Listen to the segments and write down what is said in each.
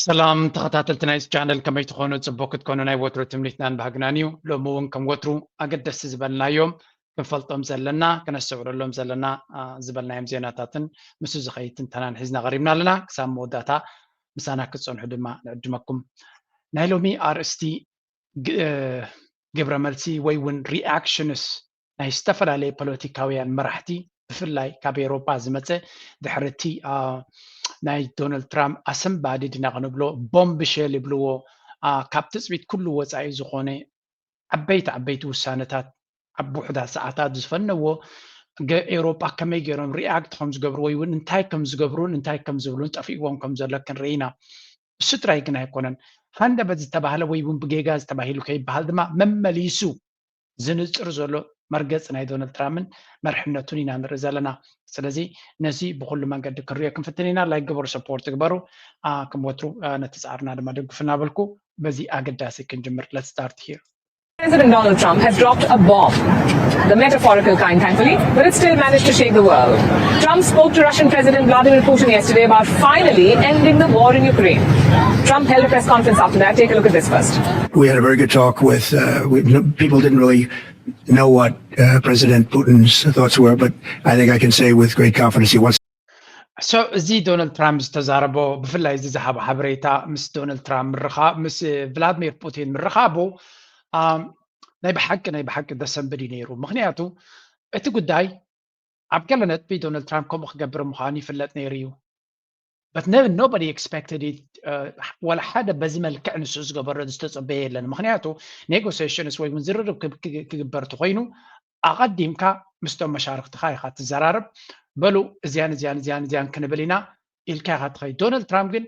ሰላም ተኸታተልቲ ናይ ቻነል፣ ከመይ ትኾኑ? ጽቡቅ ክትኮኑ ናይ ወትሩ ትምኒትናን ባህግናን እዩ። ሎሚ እውን ከም ወትሩ ኣገደስቲ ዝበልናዮም ክንፈልጦም ዘለና፣ ክነስተውዕለሎም ዘለና ዝበልናዮም ዜናታትን ምስ ዝኸይድ ትንተናን ሒዝና ቀሪብና ኣለና። ክሳብ መወዳእታ ምሳና ክትጸንሑ ድማ ንዕድመኩም። ናይ ሎሚ ኣርእስቲ ግብረ መልሲ ወይ እውን ሪኣክሽንስ ናይ ዝተፈላለየ ፖለቲካውያን መራሕቲ፣ ብፍላይ ካብ ኤውሮጳ ዝመፀ፣ ድሕሪ እቲ ናይ ዶናልድ ትራምፕ ኣሰንባዲ ድና ክንብሎ፣ ቦምብ ሸል ይብልዎ፣ ካብ ትፅቢት ኩሉ ወፃኢ ዝኾነ ዓበይቲ ዓበይቲ ውሳነታት ኣብ ውሕዳት ሰዓታት ዝፈነዎ፣ ኤውሮጳ ከመይ ገይሮም ሪኣክት ከም ዝገብሩ ወይ እውን እንታይ ከም ዝገብሩን እንታይ ከም ዝብሉን ጠፊእዎም ከም ዘሎ ክንርኢ ኢና። እሱ ጥራይ ግን ኣይኮነን። ሃንደበት ዝተባህለ ወይ እውን ብጌጋ ዝተባሂሉ ከይበሃል ድማ መመሊሱ ዝንፅር ዘሎ መርገፂ ናይ ዶናልድ ትራምፕን መርሕነቱን ኢና ንርኢ ዘለና። ስለዚ ነዚ ብኩሉ መንገዲ ክንሪኦ ክንፍትን ኢና። ላይክ ግበሩ፣ ሰፖርት ግበሩ። ከም ወትሩ ነቲ ፃዕርና ድማ ደግፉ እናበልኩ በዚ ኣገዳሲ ክንጅምር። Let's start here. President Donald Trump has dropped a bomb. The metaphorical kind, thankfully, but it still managed to shake the world. Trump spoke to Russian President Vladimir Putin yesterday about finally ending the war in Ukraine. Trump held a press conference after that. Take a look at this first. We had a very good talk with, uh, we, no, people didn't really know what uh, President Putin's thoughts were, but I think I can say with great confidence he wants So እዚ ዶናልድ ትራምፕ ዝተዛረቦ፣ ብፍላይ እዚ ዝሃቦ ሓበሬታ ምስ ዶናልድ ትራምፕ ምርኻ ምስ ቭላድሚር ፑቲን ምርኻቡ ናይ ብሓቂ ናይ ብሓቂ ደሰንብድ እዩ ነይሩ። ምክንያቱ እቲ ጉዳይ ኣብ ገለ ነጥቢ ዶናልድ ትራምፕ ከምኡ ክገብር ምዃኑ ይፍለጥ ነይሩ እዩ። But nobody expected it። ወላ ሓደ በዚ መልክዕ ንሱ ዝገበሮ ዝተጸበየ የለን። ምክንያቱ ኔጎሲሽንስ ወይ እውን ዝርርብ ክግበር ተኮይኑ ኣቐዲምካ ምስቶም መሻርክትኻ ኢኻ ትዘራረብ። በሉ እዚያን እዚያን እዚያን እዚያን ክንብል ኢና ኢልካ ኢኻ ትኸይድ። ዶናልድ ትራምፕ ግን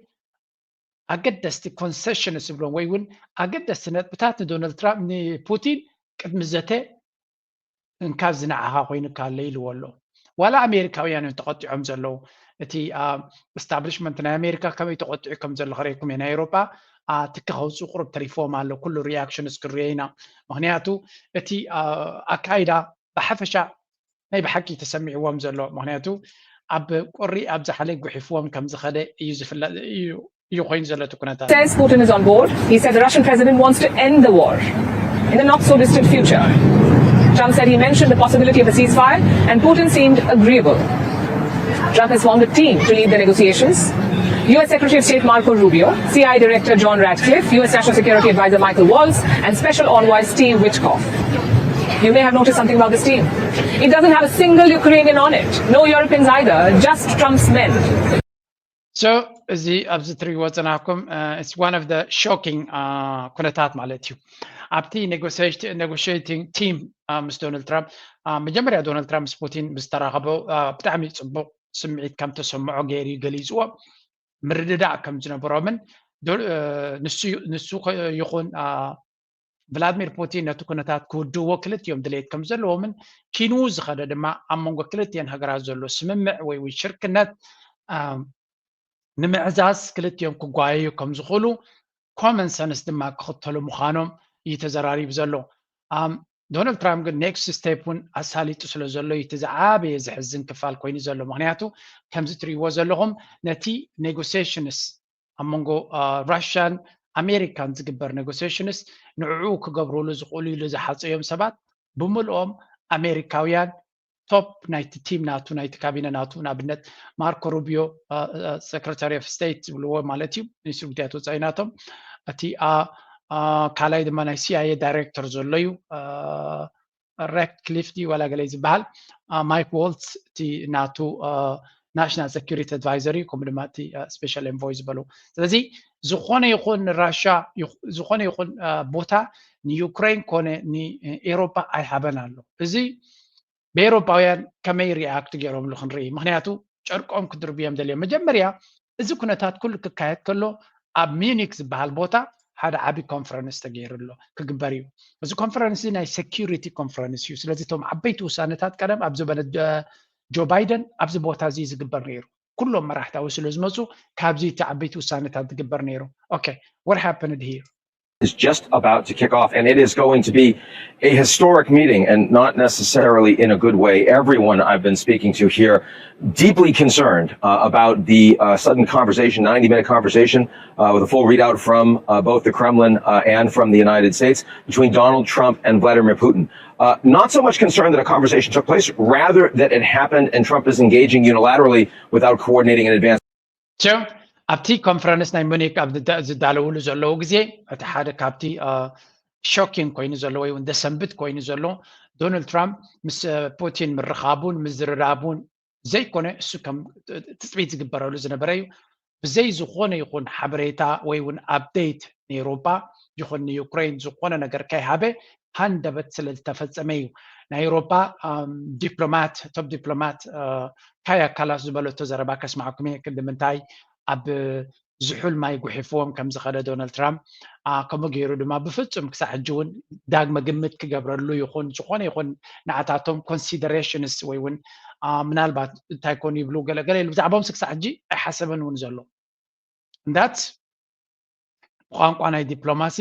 ኣገደስቲ ኮንሰሽንስ ዝብሎም ወይ እውን ኣገደስቲ ነጥብታት ንዶናልድ ትራምፕ ንፑቲን ቅድሚ ዘተ እንካብ ዝነዓኻ ኮይኑካ ኣሎ ኢልዎ ኣሎ። ዋላ ኣሜሪካውያን እዮም ተቐጢዖም ዘለዉ። እቲ እስታብሊሽመንት ናይ ኣሜሪካ ከመይ ተቐጢዑ ከም ዘሎ ክርእየኩም እየ። ናይ ኤውሮጳ ትኪ ከውፅኡ ቁሩብ ተሪፍዎም ኣሎ። ኩሉ ሪያክሽንስ ክንሪኦ ኢና። ምክንያቱ እቲ ኣካይዳ ብሓፈሻ ናይ ብሓቂ ተሰሚዕዎም ዘሎ። ምክንያቱ ኣብ ቁሪ ኣብ ዛሕሊ ጉሒፍዎም ከም ዝኸደ እዩ ዝፍለጥ እዩ እዩ ኮይኑ ዘሎ እቲ ኩነታት። Says Putin is on board. He said the Russian president wants to end the war in the not so distant future. Trump said he mentioned the possibility of a ceasefire and Putin seemed agreeable. Trump has formed a team to lead the negotiations. U S Secretary of State Marco Rubio, C I A Director John Ratcliffe, U S National Security Advisor Michael Waltz, and Special Envoy Steve Witkoff. You may have noticed something about this team. It doesn't have a single Ukrainian on it. No Europeans either, just Trump's men. So እዚ ኣብዚ ትሪእዎ ፅናሕኩም it's one of the shocking ኩነታት ማለት እዩ። ኣብቲ negotiating team ምስ ዶናልድ ትራምፕ መጀመርያ ዶናልድ ትራምፕ ምስ ፑቲን ምስ ተራኸበ ብጣዕሚ ፅቡቅ ስምዒት ከም ተሰምዖ ገይሩ እዩ ገሊፅዎ። ምርድዳእ ከም ዝነበሮምን ንሱ ይኹን ቭላድሚር ፑቲን ነቲ ኩነታት ክውድእዎ ክልቲኦም ድሌት ከም ዘለዎምን ኪንኡ ዝኸደ ድማ ኣብ መንጎ ክልቲኤን ሃገራት ዘሎ ስምምዕ ወይ እውን ሽርክነት ንምዕዛዝ ክልቲኦም ክጓየዩ ከም ዝኽእሉ ኮመን ሰንስ ድማ ክኽተሉ ምዃኖም እዩ ተዘራሪቡ ዘሎ። ዶናልድ ትራምፕ ግን ኔክስት ስቴፕ እውን ኣሳሊጡ ስለ ዘሎ እዩ እቲ ዝዓበየ ዘሕዝን ክፋል ኮይኑ ዘሎ። ምክንያቱ ከምዚ ትሪእዎ ዘለኹም ነቲ ኔጎሲሽንስ ኣብ መንጎ ራሽያን ኣሜሪካን ዝግበር ኔጎሲሽንስ ንዕኡ ክገብርሉ ዝኽእሉ ኢሉ ዝሓፀዮም ሰባት ብምልኦም ኣሜሪካውያን ቶፕ ናይቲ ቲም ናቱ ናይቲ ካቢነ ናቱ ንኣብነት ማርኮ ሩቢዮ ሰክረታሪ ኦፍ ስቴት ዝብልዎ ማለት እዩ ሚኒስትሪ ጉዳያት ወፃኢ ናቶም እቲ ካልኣይ ድማ ናይ ሲኣይኤ ዳይሬክተር ዘሎ እዩ ራትክሊፍ ድዩ ዋላ ገለ ዝበሃል ማይክ ዋልትስ እቲ ናቱ ናሽናል ሴኩሪቲ ኣድቫይዘር እዩ ከምኡ ድማ እቲ ስፔሻል ኤንቮይ ዝበሉ ስለዚ ዝኾነ ይኹን ራሻ ዝኾነ ይኹን ቦታ ንዩክሬን ኮነ ንኤሮፓ ኣይሃበን ኣሎ እዚ ብኤሮፓውያን ከመይ ሪኣክት ገይሮምሉ ክንርኢ ምክንያቱ ጨርቆም ክድርብዮም ደልዮም መጀመርያ እዚ ኩነታት ኩሉ ክካየድ ከሎ ኣብ ሚኒክ ዝበሃል ቦታ ሓደ ዓቢ ኮንፈረንስ ተገይሩ ኣሎ ክግበር እዩ እዚ ኮንፈረንስ ናይ ሴኪሪቲ ኮንፈረንስ እዩ ስለዚ እቶም ዓበይቲ ውሳነታት ቀደም ኣብ ዘበነ ጆ ባይደን ኣብዚ ቦታ እዚ ዝግበር ነይሩ ኩሎም መራሕታዊ ስለ ዝመፁ ካብዚ እቲ ዓበይቲ ውሳነታት ዝግበር ነይሩ okay what happened here is just about to kick off, and it is going to be a historic meeting, and not necessarily in a good way. Everyone I've been speaking to here deeply concerned uh, about the uh, sudden conversation, ninety minute conversation uh, with a full readout from uh, both the Kremlin uh, and from the United States between Donald Trump and Vladimir Putin. Uh, not so much concerned that a conversation took place, rather that it happened and Trump is engaging unilaterally without coordinating in advance. ቸው ኣብቲ ኮንፈረንስ ናይ ሙኒክ ኣብ ዝዳለውሉ ዘለዉ ግዜ እቲ ሓደ ካብቲ ሾኪንግ ኮይኑ ዘሎ ወይ እውን ደሰንብት ኮይኑ ዘሎ ዶናልድ ትራምፕ ምስ ፑቲን ምርኻቡን ምዝርራቡን ዘይኮነ እሱ ከም ትፅቢት ዝግበረሉ ዝነበረ እዩ። ብዘይ ዝኾነ ይኹን ሓበሬታ ወይ እውን ኣፕዴት ንኤውሮፓ ይኹን ንዩክሬን ዝኾነ ነገር ከይሃበ ሃንደበት ስለ ዝተፈፀመ እዩ። ናይ ኤውሮፓ ዲፕሎማት ቶፕ ዲፕሎማት ካያ ካላስ ዝበለቶ ዘረባ ከስማዕኩም እየ። ክንዲ ምንታይ ኣብ ዝሑል ማይ ጉሒፍዎም ከም ዝኸደ ዶናልድ ትራምፕ ከምኡ ገይሩ ድማ ብፍጹም ክሳዕ ሕጂ እውን ዳግመ ግምት ክገብረሉ ይኹን ዝኾነ ይኹን ንዓታቶም ኮንሲደሬሽንስ ወይ እውን ምናልባት እንታይ ኮን ይብሉ ገለገለ ኢሉ ብዛዕባኦም ክሳዕ ሕጂ ኣይሓሰበን እውን ዘሎ እንዳት ብቋንቋ ናይ ዲፕሎማሲ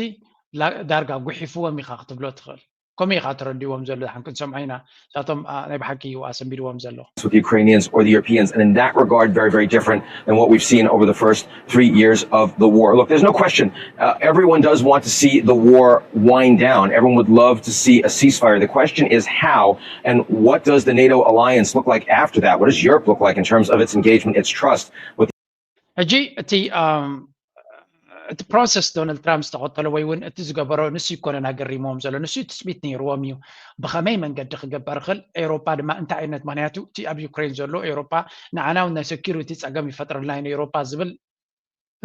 ዳርጋ ጉሒፍዎም ኢኻ ክትብሎ ትኽእል። ከምኡ ኢኻ ተረዲዎም ዘሎ ሓንክን ሰምዖ ኢና እሳቶም ናይ ብሓቂ እዩ ኣሰንቢድዎም ዘሎ። With the Ukrainians or the Europeans, and in that regard, very, very different than what we've seen over the first three years of the war. Look, there's no question. Uh, everyone does want to see the war wind down. Everyone would love to see a ceasefire. The question is how, and what does the NATO alliance look like after that? What does Europe look like in terms of its engagement, its trust with ሕጂ እቲ እቲ ፕሮሰስ ዶናልድ ትራምፕ ዝተኸተሎ ወይ እውን እቲ ዝገበሮ ንሱ ይኮነን ኣገሪምዎም ዘሎ ንሱ ትፅቢት ነይርዎም እዩ። ብኸመይ መንገዲ ክገበር ይኽእል? ኤውሮፓ ድማ እንታይ ዓይነት ምክንያቱ እቲ ኣብ ዩክሬን ዘሎ ኤውሮፓ ንዓና እውን ናይ ሴኪሪቲ ፀገም ይፈጥረልና እዩ ንኤውሮፓ ዝብል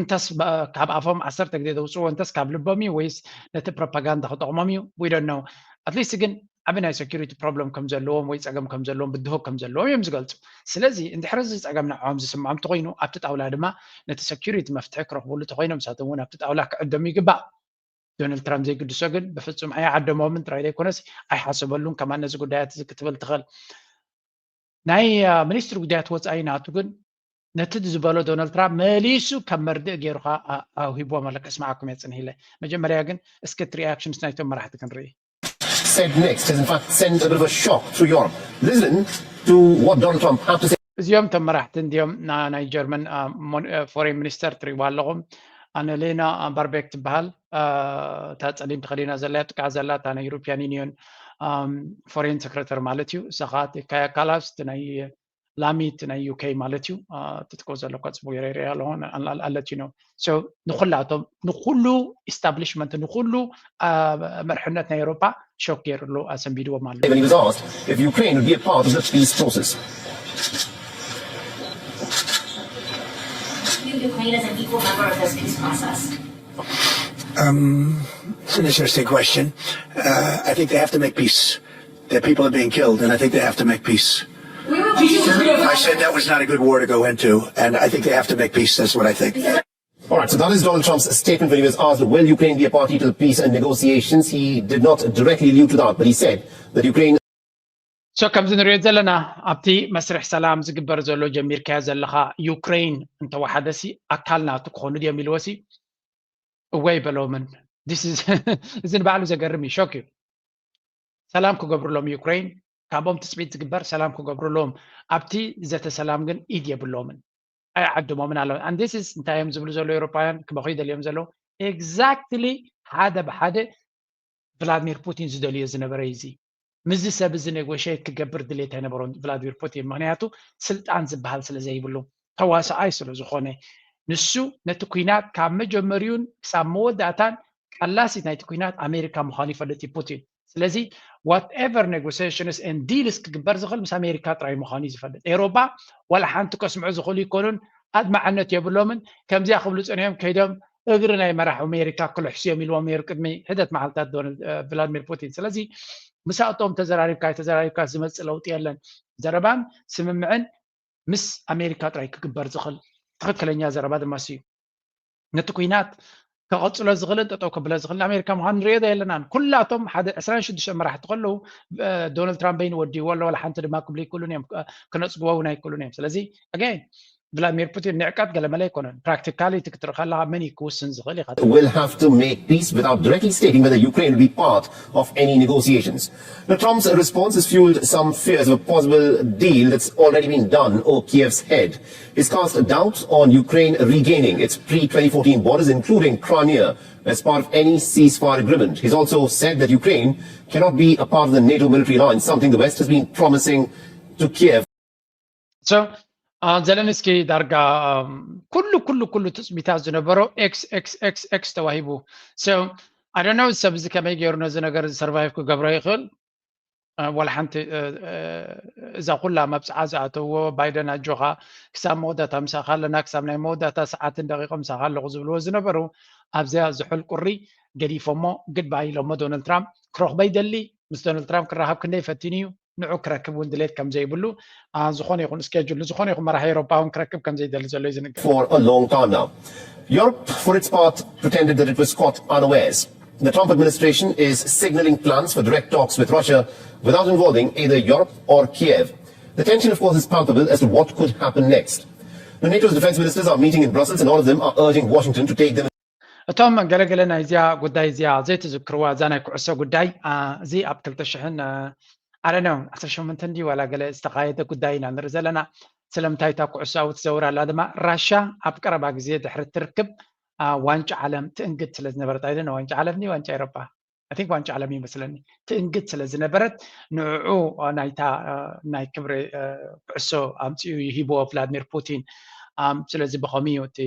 እንተስ ካብ ኣፎም ዓሰርተ ግዜ ዘውፅዎ እንተስ ካብ ልቦም እዩ ወይስ ነቲ ፕሮፓጋንዳ ክጠቕሞም እዩ? We don't know. ኣትሊስት ግን ዓቢ ናይ ሴኪሪቲ ፕሮብለም ከም ዘለዎም ወይ ፀገም ከም ዘለዎም ብድሆ ከም ዘለዎም እዮም ዝገልፁ። ስለዚ እንድሕር እዚ ፀገም ንዕኦም ዝስምዖም እንተኮይኑ ኣብቲ ጣውላ ድማ ነቲ ሴኪሪቲ መፍትሒ ክረኽብሉ እንተኮይኖም ንሳቶም እውን ኣብቲ ጣውላ ክዕደሙ ይግባእ። ዶናልድ ትራምፕ ዘይግድሶ ግን ብፍፁም ኣይዓደሞምን ጥራይ ዘይኮነስ ኣይሓሰበሉን ከማን ነዚ ጉዳያት እዚ ክትብል ትኽእል። ናይ ሚኒስትሪ ጉዳያት ወፃኢ ናቱ ግን ነቲ ዝበሎ ዶናልድ ትራምፕ መሊሱ ከም መርድእ ገይሩ ኣውሂብዎም ኣሎ። ከስምዓኩም እየ ፅንሂለ መጀመርያ ግን እስኪ እቲ ሪኣክሽንስ ናይቶም መራሕቲ ክንርኢ። Said next has in fact sent a bit of a shock through Europe. Listen to what Donald Trump had to say. እዚኦም እቶም መራሕቲ እንዲኦም ናይ ጀርመን ፎሬን ሚኒስተር ትሪእዋ ኣለኹም። ኣነሌና ባርቤክ ትበሃል። እታ ፀሊም ተኸዲና ዘላ ጥቃ ዘላ እታ ናይ ዩሮፒያን ዩኒዮን ፎሬን ሴክሬተሪ ማለት እዩ። እሳ ከዓ እቲ ካያ ካላስ እቲ ናይ ላሚ እቲ ናይ ዩኬ ማለት እዩ። ትጥቆ ዘለኳ ፅቡቅ ይረይረያ ኣለኹ። ኣለትዩ ነው ንኩላቶም ንኩሉ ኢስታብሊሽመንት ንኩሉ መርሕነት ናይ ኤውሮፓ ሾክ ገይሩ ኣሎ ኣሰንቢድዎም ኣሎ። When he was asked if Ukraine would be a part of the peace process. Ukraine as an equal member of this peace process. Um, it's an interesting question. Uh, I think they have to make peace. Their people are being killed, and I think they have to make peace. We were peace. I said that was not a good war to go into, and I think they have to make peace. That's what I think. All right, so that is Donald Trump's statement when he was asked, will Ukraine be a party to peace and negotiations? He did not directly allude to that, but he said that Ukraine so ከምዚ ንሪኦ ዘለና ኣብቲ መስርሕ ሰላም ዝግበር ዘሎ ጀሚርካዮ ዘለኻ ዩክሬን እንተወሓደሲ ኣካል ናቱ ክኾኑ ድዮም ኢልዎሲ እወ ይበሎምን። እዚ ንባዕሉ ዘገርም እዩ፣ ሾክ እዩ። ሰላም ክገብሩሎም ዩክሬን ካብኦም ትፅቢት ዝግበር ሰላም ክገብሩሎም ኣብቲ ዘተ ሰላም ግን ኢድ የብሎምን ኣይዓድሞምን ኣለዉ። And this is እንታይ እዮም ዝብሉ ዘለዉ ኤውሮፓውያን ክበኽዩ ደልዮም ዘለዉ exactly ሓደ ብሓደ ቭላድሚር ፑቲን ዝደልዮ ዝነበረ እዩ። እዚ ምስዚ ሰብ እዚ ኔጎሽት ክገብር ድሌት ኣይነበሮን ቭላድሚር ፑቲን፣ ምክንያቱ ስልጣን ዝበሃል ስለ ዘይብሉ ተዋሳኣይ ስለ ዝኾነ ንሱ ነቲ ኲናት ካብ መጀመሪዩን ክሳብ መወዳእታን ቀላሲት ናይቲ ኲናት ኣሜሪካ ምዃኑ ይፈልጥ እዩ ፑቲን። ስለዚ whatever negotiations and deals ክግበር ዝኽእል ምስ ኣሜሪካ ጥራይ ምዃኑ እዩ ዝፈልጥ። ኤውሮፓ ዋላ ሓንቲ ከስምዑ ዝኽእሉ ይኮኑን ኣድማዕነት የብሎምን። ከምዚኣ ክብሉ ጸኒሖም ከይዶም እግሪ ናይ መራሕ ኣሜሪካ ክልሕሱ እዮም ኢልዎም ነይሩ ቅድሚ ሕደት መዓልታት ዶናልድ ቭላድሚር ፑቲን። ስለዚ ምስኣቶም ተዘራሪብካ ኣይተዘራሪብካ ዝመጽእ ለውጢ የለን። ዘረባን ስምምዕን ምስ ኣሜሪካ ጥራይ ክግበር ዝኽእል ትኽክለኛ ዘረባ ድማ እዩ። ነቲ ኩናት ከቐፅሎ ዝኽእልን ጠጠው ከብሎ ዝኽእል ኣሜሪካ ምዃኑ ንሪኦ ዶ የለናን። ኩላቶም ሓደ ዕስራን ሽዱሽተ መራሕቲ ከለዉ ዶናልድ ትራምፕ በይኑ ወዲዎ ኣሎ፣ ዋላ ሓንቲ ድማ ክብሉ ይክእሉን እዮም፣ ክነፅግዎ እውን ኣይክእሉን እዮም። ስለዚ ኣገይን ቭላድሚር ፑቲን ንዕቀት ገለመለ ኣይኮነን። ፕራክቲካሊቲ ክትርኢ ከለካ መን እዩ ክውስን ዝኽእል ኢኻ። Will have to make peace without directly stating whether Ukraine will be part of any negotiations. Now, Trump's response has fueled some fears of a possible deal that's already been done over Kiev's head. He's cast doubt on Ukraine regaining its pre twenty fourteen borders, including Crimea, as part of any ceasefire agreement. He's also said that Ukraine cannot be a part of the NATO military alliance, something the West has been promising to Kiev. So, uh, ዘለንስኪ ዳርጋ um, ኩሉ ኩሉ ኩሉ ትፅቢታት ዝነበሮ ኤክስ ኤክስ ኤክስ ኤክስ ተዋሂቡ። So, I don't know ሰብ እዚ ከመይ ገይሩ ነዚ ነገር እዚ ሰርቫይቭ ክገብሮ ይኽእል። Uh, ዋላ ሓንቲ uh, uh, እዛ ኩላ መብፅዓ ዝኣተዎ ባይደን ኣጆኻ ክሳብ መወዳእታ ምሳኻ ኣለና፣ ክሳብ ናይ መወዳእታ ሰዓትን ደቂቕ ምሳኻ ኣለኹ ዝብልዎ ዝነበሩ ኣብዚኣ ዝሑል ቁሪ ገዲፎሞ ግድባይ ኢሎሞ። ዶናልድ ትራምፕ ክረኽቦ ይደሊ፣ ምስ ዶናልድ ትራምፕ ክራኸብ ክንደይ ፈቲኑ እዩ። ንዑ ክረክብ እውን ድሌት ከም ዘይብሉ፣ ዝኾነ ይኹን ስኬጁል ንዝኾነ ይኹን መራሒ ኤውሮጳ እውን ክረክብ ከም ዘይደሊ ዘሎ እዩ ዝንገር። For a long time now. Europe, for its part, pretended that it was caught unawares. The Trump administration is signaling plans for direct talks with Russia without involving either Europe or Kiev. The tension, of course, is palpable as to what could happen next. The NATO's defense ministers are meeting in Brussels, and all of them are urging Washington to take them እቶም ገለገለ ናይዚኣ ጉዳይ እዚኣ ዘይትዝክርዋ፣ እዛ ናይ ኩዕሶ ጉዳይ፣ እዚ ኣብ ክልተ ሽሕን ኣረነው ዓሰርተ ሸሞንተ እንዲ ዋላ ገለ ዝተኻየደ ጉዳይ ኢና ንርኢ ዘለና። ስለምንታይ እታ ኩዕሶ ትዘውር ኣላ ድማ፣ ራሻ ኣብ ቀረባ ግዜ ድሕሪ ትርክብ ዋንጫ ዓለም ትእንግድ ስለ ዝነበረት ኣይደነ ዋንጫ ዓለም ዋንጫ ኤሮጳ፣ I think ዋንጫ ዓለም ይመስለኒ፣ ትእንግድ ስለ ዝነበረት፣ ንዕኡ ናይታ ናይ ክብሪ ኩዕሶ ኣምፅኡ ይሂብዎ ቭላድሚር ፑቲን። ስለዚ ብኸምኡ እቲ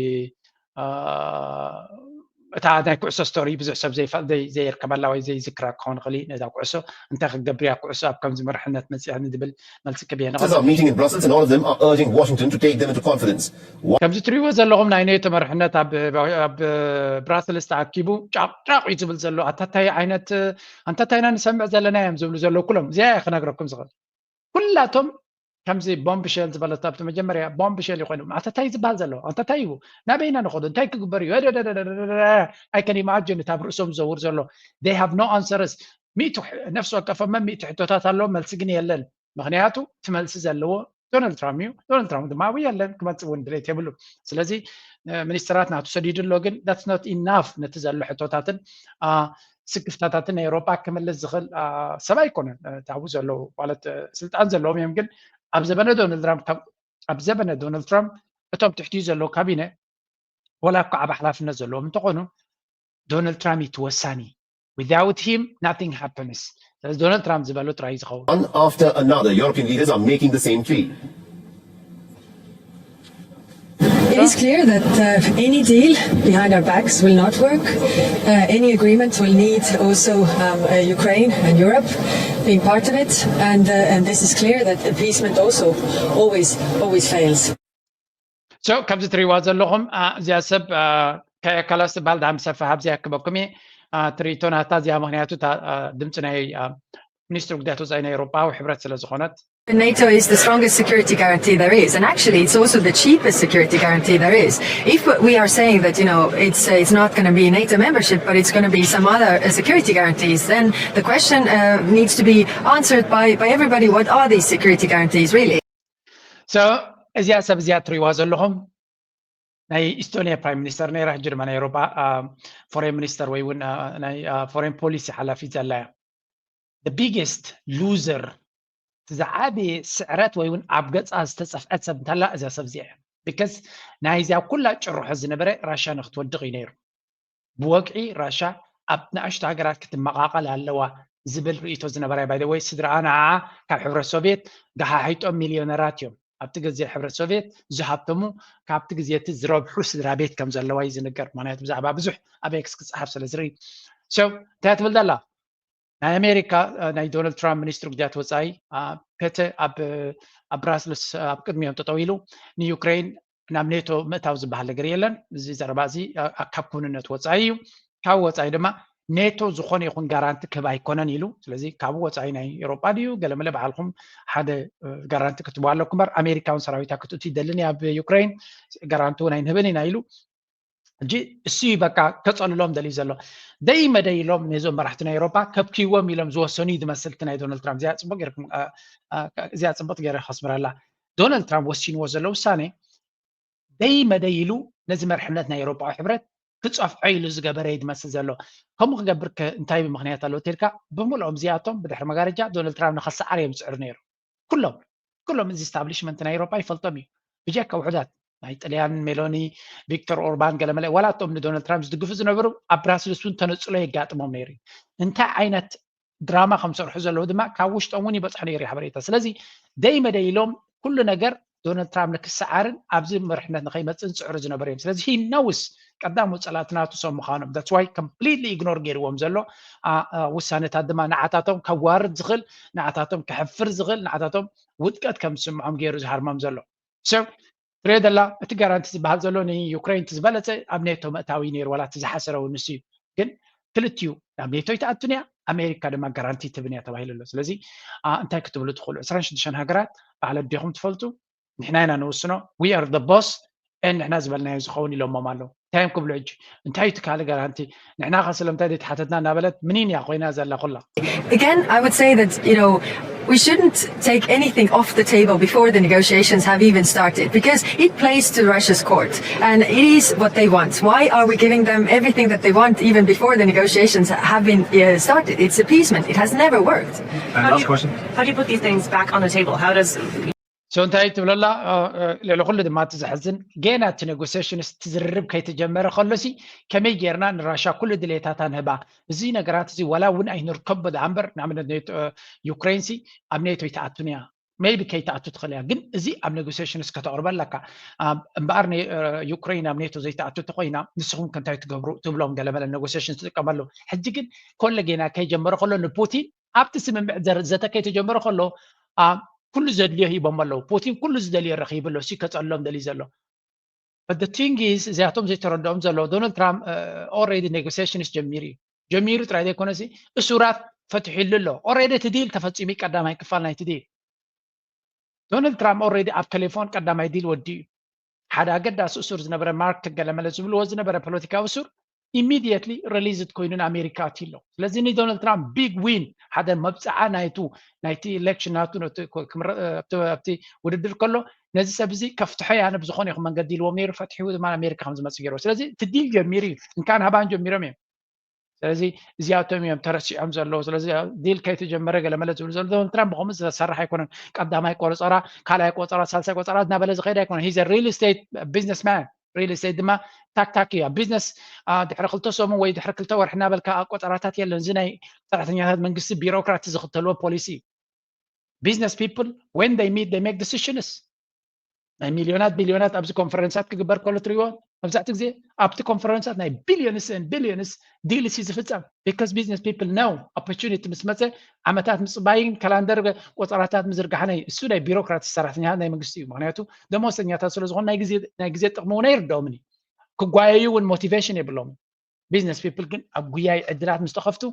እታ ናይ ኩዕሶ ስቶሪ ብዙሕ ሰብ ዘይርከበላ ወይ ዘይዝክራ ክኸውን ይኽእል እዩ። ነዛ ኩዕሶ እንታይ ክገብር እያ ኩዕሶ ኣብ ከምዚ መርሕነት መፅያ ንድብል መልሲ ክብ እየ። Are meeting in Brussels, and all of them are urging Washington to take them into confidence. ከምዚ ትሪእዎ ዘለኹም ናይ ኔቶ መርሕነት ኣብ ብራስልስ ተኣኪቡ ጫቕጫቕ እዩ ዝብል ዘሎ። ኣታታይ ዓይነት ኣንታታይና ንሰምዕ ዘለና እዮም ዝብሉ ዘለዉ ኩሎም። እዚኣ እየ ክነግረኩም ዝኽእል። ኩላቶም ከምዚ ቦምብ ሸል ዝበለት ኣብቲ መጀመርያ ቦምብ ሸል ይኮይኑ ኣንታታይ ዝበሃል ዘሎ ኣንታታይ እዩ ናበይና ንኸዱ እንታይ ክግበር እዩ። I can imagine እታ ኣብ ርእሶም ዝዘውር ዘሎ they have no answers። ሚእቲ ነፍሲ ወከፎም ሚእቲ ሕቶታት ኣለዎም፣ መልሲ ግን የለን። ምክንያቱ እቲ መልሲ ዘለዎ ዶናልድ ትራምፕ እዩ። ዶናልድ ትራምፕ ድማ ኣብኡ የለን፣ ክመፅእ እውን ድሌት የብሉ። ስለዚ ሚኒስትራት ናቱ ሰዲዱ ኣሎ፣ ግን that's not enough ነቲ ዘሎ ሕቶታትን ስክፍታታትን ናይ ኤውሮጳ ክምልስ ዝኽእል ሰብ ኣይኮነን። ኣብኡ ዘለዉ ማለት ስልጣን ዘለዎም እዮም፣ ግን ኣብ ዘበነ ዶናልድ ትራምፕ ኣብ ዘበነ ዶናልድ ትራምፕ እቶም ትሕቲኡ ዘለዉ ካቢነ ወላ እኳ ዓብ ሓላፍነት ዘለዎም እንተኾኑ ዶናልድ ትራምፕ እዩ እቲ ወሳኒ። Without him nothing happens። ስለዚ ዶናልድ ትራምፕ ዝበሎ ጥራይ እዩ ዝኸውን። One after another, European leaders are making the same plea. It is clear that uh, any deal behind our backs will not work. Uh, any agreement will need also um, uh, Ukraine and Europe being part of it. And, uh, and this is clear that appeasement also always, always fails. So ከምዚ ትሪእዋ ዘለኹም እዚኣ ሰብ ከያ ካላስ ትበሃል ዳም ሰፋ ሃብዚኣ ክበኩም እየ። ትርኢቶ ናታ እዚኣ ምክንያቱ ድምፂ ናይ ሚኒስትሪ ጉዳያት ወፃኢ ናይ ኤውሮጳዊ ሕብረት ስለ ዝኾነት NATO is the strongest security guarantee there is, and actually, it's also the cheapest security guarantee there is. If we are saying that, you know, it's uh, it's not going to be NATO membership, but it's going to be some other uh, security guarantees, then the question uh, needs to be answered by, by everybody: what are these security guarantees really? So እዚኣ ሰብ እዚኣ ትሪእዋ ዘለኹም ናይ ኢስቶኒያ ፕራይም ሚኒስተር ነይራ፣ ሕጂ ድማ ናይ ኤውሮጳ ፎሬን ሚኒስተር ወይ እውን ናይ ፎሬን ፖሊሲ ሓላፊት ዘላ እያ። The biggest loser፣ እቲ ዝዓበየ ስዕረት ወይ እውን ኣብ ገፃ ዝተፀፍዐት ሰብ እንተላ እዛ ሰብ እዚኣ እያ። Because ናይዚኣ ኩላ ጭርሖ ዝነበረ ራሻ ንክትወድቕ እዩ ነይሩ። ብወግዒ ራሻ ኣብ ንኣሽቱ ሃገራት ክትመቓቐል ኣለዋ ዝብል ርእይቶ ዝነበራ። By the way፣ ስድራኣ ንዓኣ ካብ ሕብረት ሶቪየት ገሓሒጦም ሚልዮነራት እዮም። ኣብቲ ግዜ ሕብረት ሶቪየት ዝሃብተሙ ካብቲ ግዜ እቲ ዝረብሑ ስድራ ቤት ከም ዘለዋ እዩ ዝንገር። ምክንያቱ ብዛዕባ ብዙሕ ኣብ ኤክስ ክፅሓፍ ስለ ዝርኢ። So እንታይ ትብል ዘላ ናይ ኣሜሪካ ናይ ዶናልድ ትራምፕ ሚኒስትሪ ጉዳያት ወፃኢ ፔተ ኣብ ብራስልስ ኣብ ቅድሚኦም ጠጠው ኢሉ ንዩክሬን ናብ ኔቶ ምእታው ዝበሃል ነገር የለን። እዚ ዘረባ እዚ ካብ ክውንነት ወፃኢ እዩ። ካብ ወፃኢ ድማ ኔቶ ዝኾነ ይኹን ጋራንቲ ክህብ ኣይኮነን ኢሉ። ስለዚ ካብኡ ወፃኢ ናይ ኤውሮጳ ድዩ ገለመለ ባዕልኩም ሓደ ጋራንቲ ክትህቡ ኣለኩም እምበር ኣሜሪካ እውን ሰራዊታ ክትእቱ ይደልን እያ ኣብ ዩክሬን፣ ጋራንቲ እውን ኣይንህብን ኢና ኢሉ። ሕጂ እሱ እዩ በቃ ከፀልሎም ደልዩ ዘሎ። ደይ መደይ ኢሎም ነዞም መራሕቲ ናይ ኤውሮጳ ከብክይዎም ኢሎም ዝወሰኑ እዩ ዝመስል እቲ ናይ ዶናልድ ትራምፕ። እዚኣ ፅቡቅ ጌርኩም እዚኣ ፅቡቅ ገይረ ከስምረላ። ዶናልድ ትራምፕ ወሲንዎ ዘሎ ውሳነ ደይ መደይ ኢሉ ነዚ መርሕነት ናይ ኤውሮጳዊ ሕብረት ክፀፍዖ ኢሉ ዝገበረ እዩ ዝመስል ዘሎ። ከምኡ ክገብር እንታይ ምክንያት ኣለዎ ተልካ፣ ብምልኦም እዚኣቶም ብድሕሪ መጋረጃ ዶናልድ ትራምፕ ንኸሰዓር እዮም ዝፅዕሩ ነይሩ። ኩሎም ኩሎም እዚ ስታብሊሽመንት ናይ ኤውሮጳ ይፈልጦም እዩ። ብጀካ ውሑዳት ናይ ጥልያን ሜሎኒ፣ ቪክቶር ኦርባን ገለመለ፣ ዋላ እቶም ንዶናልድ ትራምፕ ዝድግፉ ዝነበሩ ኣብ ብራስልስ እውን ተነፅሎ የጋጥሞም ነይሩ። እንታይ ዓይነት ድራማ ከም ዝሰርሑ ዘለዉ ድማ ካብ ውሽጦም እውን ይበፅሑ ነይሩ ሓበሬታ። ስለዚ ደይ መደይ ኢሎም ኩሉ ነገር ዶናልድ ትራምፕ ንክሰዓርን ኣብዚ መርሕነት ንኸይመፅእን ዝፅዕሩ ዝነበሩ እዮም። ስለዚ ሂ ነውስ ቀዳሙ ፀላእቲ ናቱ ሰብ ምዃኖም that's why completely ኢግኖር ገይርዎም ዘሎ ውሳነታት ድማ ንዓታቶም ከዋርድ ዝኽእል ንዓታቶም ከሕፍር ዝኽእል ንዓታቶም ውድቀት ከም ዝስምዖም ገይሩ ዝሃርሞም ዘሎ። ትሪኦ ዘላ እቲ ጋራንቲ ዝበሃል ዘሎ ንዩክሬን እቲ ዝበለፀ ኣብ ኔቶ ምእታዊ ነይሩ ዋላ እቲ ዝሓሰረ እውን ንሱ እዩ። ግን ክልቲኡ ናብ ኔቶ ይትኣቱን እያ ኣሜሪካ ድማ ጋራንቲ ትብን እያ ተባሂሉ ኣሎ። ስለዚ እንታይ ክትብሉ ትኽእሉ? ዕስራን ሽዱሽተን ሃገራት ባዕለ ዲኹም ትፈልጡ ንሕና ኢና ንውስኖ we are the boss ንሕና ዝበልናዮ ዝኸውን ኢሎሞም ኣለዉ። እንታይ እዮም ክብሉ ሕጂ? እንታይ እዩ ትካል ጋራንቲ? ንሕና ከ ስለምንታይ ዘይተሓተትና እናበለት ምኒን እያ ኮይና ዘላ ኩላ። Again, I would say that, you know, we shouldn't take anything off the table before the negotiations have even started because it plays to Russia's court and it is what they want. Why are we giving them everything that they want even before the negotiations have been uh, started? It's appeasement. It has never worked. And last question. How do you put these things back on the table? How does So እንታይ ትብለላ? ልዕሊ ኩሉ ድማ እቲ ዘሕዝን ጌና እቲ ኔጎሲሽንስ ትዝርርብ ከይተጀመረ ከሎሲ ከመይ ጌርና ንራሻ ኩሉ ድሌታታ ንህባ? እዚ ነገራት እዚ ዋላ እውን ኣይንርከቦ ደኣ እምበር ንኣብነት ዩክሬን ሲ ኣብ ኔቶ ይትኣቱን እያ maybe ከይትኣቱ ትኽእል እያ ግን እዚ ኣብ ኔጎሲሽንስ ከተቕርበ ኣለካ። እምበኣር ዩክሬን ኣብ ኔቶ ዘይትኣቱ ተኮይና ንስኹም ከ እንታይ ትገብሩ ትብሎም ገለመለ ኔጎሲሽን ትጥቀመሉ። ሕጂ ግን ኮለ ጌና ከይጀመረ ከሎ ንፑቲን ኣብቲ ስምምዕ ዘተ ከይተጀመረ ከሎ ኩሉ ዘድልዮ ሂቦም ኣለዉ። ፑቲን ኩሉ ዝደልዮ ረኺቡ ኣሎ። እሱ ከፀሎም ደልዩ ዘሎ but the thing is እዚኣቶም ዘይተረድኦም ዘሎ ዶናልድ ትራምፕ already negotiations ጀሚሩ እዩ። ጀሚሩ ጥራይ ዘይኮነሲ እሱራት ፈትሒሉ ኣሎ። Already እቲ ዲል ተፈፂሙ ቀዳማይ ክፋል ናይቲ ዲል ዶናልድ ትራምፕ already ኣብ ቴሌፎን ቀዳማይ ዲል ወዲኡ እዩ። ሓደ ኣገዳሲ እሱር ዝነበረ ማርክ ገለመለ ዝብልዎ ዝነበረ ፖለቲካዊ እሱር immediately released ኮይኑ ንኣሜሪካ ኣትዩ ኣሎ። ስለዚ ንዶናልድ ትራምፕ big win ሓደ መብፅዓ ናይቱ ናይቲ election ናቱ ኣብቲ ውድድር ከሎ ነዚ ሰብ እዚ ከፍትሖ እየ ኣነ ብዝኾነ ይኹን መንገዲ ኢልዎም ነይሩ። ፈትሒዎ ድማ ኣሜሪካ ከም ዝመፅእ ገይርዎ። ስለዚ እቲ ዲል ጀሚሩ እዩ። እንካን ሃባን ጀሚሮም እዮም። ስለዚ እዚኣቶም እዮም ተረሲዖም ዘለዉ። ስለዚ ዲል ከይተጀመረ ገለመለ ዝብሉ ዘለዉ ዶናልድ ትራምፕ ብኸምኡ ዝሰርሕ ኣይኮነን። ቀዳማይ ቆፀራ፣ ካልኣይ ቆፀራ፣ ሳልሳይ ቆፀራ እናበለ ዝኸይድ ኣይኮነን። He's a real estate businessman. Real estate ድማ ታክታክ እዩ። ኣብ ቢዝነስ ድሕሪ ክልተ ሰሙን ወይ ድሕሪ ክልተ ወርሒ እናበልካ ቆፀራታት የለን። እዚ ናይ ሰራሕተኛታት መንግስቲ ቢሮክራትስ ዝኽተልዎ ፖሊሲ እዩ። Business people when they meet they make decisions ናይ ሚልዮናት ቢልዮናት ኣብዚ ኮንፈረንሳት ክግበር ከሎ ትሪእዎ መብዛሕትኡ ግዜ ኣብቲ ኮንፈረንሳት ናይ billions and billions deals እዩ ዝፍፀም because business people know opportunity ምስ መፀ ዓመታት ምፅባይን ካላንደር ቆፀራታት ምዝርጋሕን እዩ። እሱ ናይ ቢሮክራሲ ሰራሕተኛታት ናይ መንግስቲ እዩ። ምክንያቱ ደመወዝተኛታት ስለዝኾኑ ናይ ግዜ ጥቕሚ እውን ኣይርድኦምን እዩ። ክጓየዩ እውን ሞቲቬሽን የብሎም። Business people ግን ኣብ ጉያይ ዕድላት ምስ ተኸፍቱ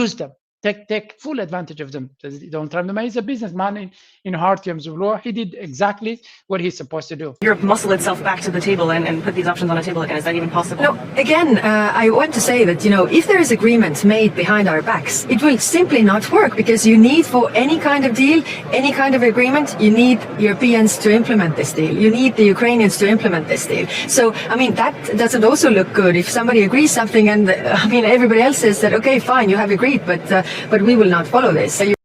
use them take take full advantage of them. ስለዚ ዶናልድ ትራምፕ ድማ he's a business man in, in heart እዮም ዝብልዎ. He did exactly what he's supposed to do. Europe muscle itself back to the table and, and put these options on the table again? Is that even possible? No, again, uh, I want to say that, you know, if there is agreement made behind our backs, it will simply not work because you need for any kind of deal, any kind of agreement, you need Europeans to implement this deal. You need the Ukrainians to implement this deal. So, I mean, that doesn't also look good if somebody agrees something and, uh, I mean, everybody else says that, okay, fine, you have agreed, but, uh, but we will not follow this. So you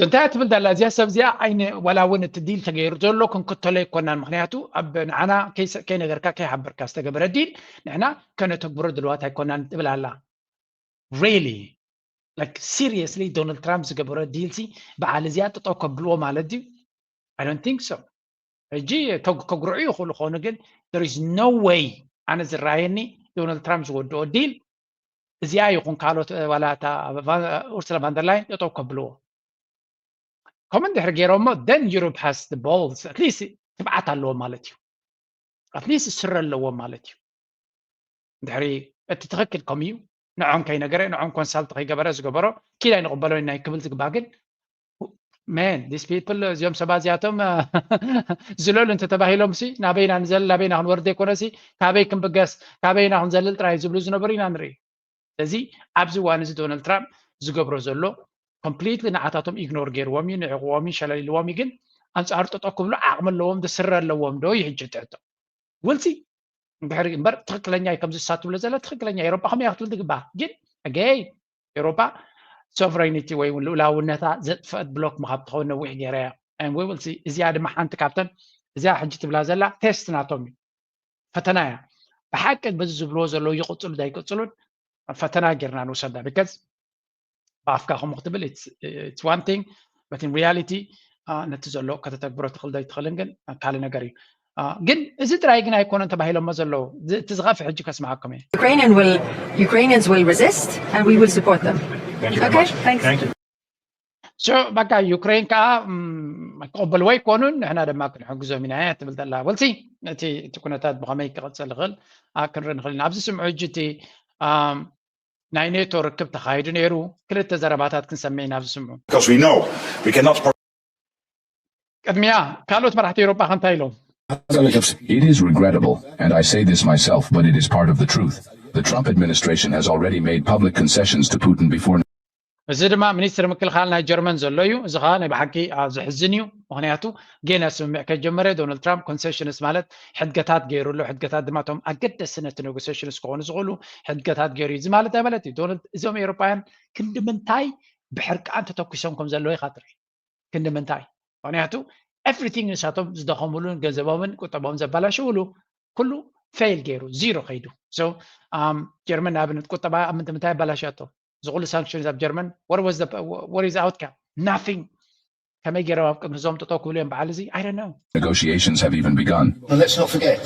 እንታይ ትብል ዘላ እዚኣ ሰብ እዚኣ ኣይነ ዋላ እውን እቲ ዲል ተገይሩ ዘሎ ክንክተሎ ኣይኮናን። ምክንያቱ ኣብ ንዓና ከይነገርካ ከይሓበርካ ዝተገበረ ዲል ንሕና ከነተግብሮ ድልዋት ኣይኮናን ትብል ኣላ። Really like seriously ዶናልድ ትራምፕ ዝገበሮ ዲል ሲ በዓል እዚኣ ጥጠው ከብልዎ ማለት ድዩ? I don't think so. ሕጂ ከጉርዑ ይኽእሉ ክኾኑ ግን there is no way ኣነ ዝረኣየኒ ዶናልድ ትራምፕ ዝወድኦ ዲል እዚኣ ይኹን ካልኦት ዋላ እታ ኡርሱላ ቫንደርላይን ጠጠው ከብልዎ። ከምኡ እንድሕር ገይሮሞ then Europe has the balls at least ትብዓት ኣለዎም ማለት እዩ። At least ስረ ኣለዎም ማለት እዩ። ድሕሪ እቲ ትኽክል ከምኡ እዩ። ንዖም ከይነገረ ንዖም ኮንሳልት ከይገበረ ዝገበሮ ኪድ ኣይንቕበሎ ናይ ክብል ዝግባ ግን man these people እዚኦም ሰባት እዚኣቶም ዝለሉ እንተተባሂሎም ሲ ናበይና ንዘልል ናበይና ክንወርድ ዘይኮነ ሲ ካበይ ክንብገስ ካበይና ክንዘልል ጥራይ ዝብሉ ዝነበሩ ኢና ንርኢ። ስለዚ ኣብዚ እዋን እዚ ዶናልድ ትራምፕ ዝገብሮ ዘሎ ኮምፕሊትሊ ንዓታቶም ኢግኖር ገይርዎም እዩ ንዕቕዎም እዩ ሸለል ኢልዎም እዩ ግን ኣንፃር ጠጠው ክብሉ ዓቕሚ ኣለዎም ዶ ስረ ኣለዎም ዶ እዩ ሕጂ ትሕቶ። ውልሲ እንድሕሪ እምበር ትኽክለኛ እዩ ከምዚ እሳ ትብሎ ዘላ ትኽክለኛ ኤሮጳ ከመይ ክትብል ትግባእ ግን ኣገይ ኤሮጳ ሶቨሬኒቲ ወይ እውን ልኡላውነታ ዘጥፈአት ብሎክ ምኻብ ትኸውን ነዊሕ ገይረ እያ ውልሲ እዚኣ ድማ ሓንቲ ካብተን እዚኣ ሕጂ ትብላ ዘላ ቴስት ናቶም እዩ ፈተና እያ ብሓቂ በዚ ዝብልዎ ዘለዉ ይቕፅሉ ዳይቅፅሉን ፈተና ጌርና ንውሰዳ because ብኣፍካ ከምኡ ክትብል it's one thing but in reality ነቲ ዘሎ ከተተግብሮ ትኽእል ዘይትኽእልን ግን ካልእ ነገር እዩ ግን እዚ ጥራይ ግን ኣይኮነን ተባሂሎሞ ዘለዉ እቲ ዝኸፍእ ሕጂ ከስምዓኩም እየ Ukrainian will Ukrainians will resist and we will support them. Okay, thanks. So በቃ ዩክሬን ከዓ ክቕበልዎ ኣይኮኑን ንሕና ድማ ክንሕግዞም ኢና እያ ትብል ዘላ ወልሲ እቲ እቲ ኩነታት ብኸመይ ክቕፅል ይኽእል ክንርኢ ንኽእል ኢና ኣብዚ ስምዑ ሕጂ እቲ ናይ ኔቶ ርክብ ተኻይዱ ነይሩ ክልተ ዘረባታት ክንሰምዕ ኢና ኣብዚ ስምዑ because we know we cannot ቅድሚያ ካልኦት መራሕቲ ኤውሮጳ ከ እንታይ ኢሎም It is regrettable, and I say this myself, but it is part of the truth. The Trump administration has already made public concessions to Putin before እዚ ድማ ሚኒስትር ምክልኻል ናይ ጀርመን ዘሎ እዩ እዚ ከዓ ናይ ብሓቂ ዘሕዝን እዩ ምክንያቱ ጌና ስምምዕ ከጀመረ ዶናልድ ትራምፕ ኮንሴሽንስ ማለት ሕድገታት ገይሩ ኣሎ ሕድገታት ድማ እቶም ኣገደሲ ነቲ ኔጎሴሽንስ ክኾኑ ዝኽእሉ ሕድገታት ገይሩ እዩ እዚ ማለት ማለት እዩ እዞም ኤውሮጳውያን ክንዲ ምንታይ ብሕርቃን ተተኩሶም ከም ዘለዉ ኢኻ ትርኢ ክንዲ ምንታይ ምክንያቱ everything ንሳቶም ዝደኸምሉን ገንዘቦምን ቁጠቦም ዘባላሽውሉ ኩሉ ፌል ገይሩ ዚሮ ከይዱ ጀርመን ንኣብነት ቁጠባ ኣብ ምንታይ ኣባላሽያቶ እዚ ኩሉ ሳንክሽንስ ኣብ ጀርመን what was the what is outcome nothing ከመይ ገይሮም ኣብ ቅድሚ እዞም ጠጠው ክብሉ እዮም በዓል እዚ I don't know negotiations have even begun. And let's not forget,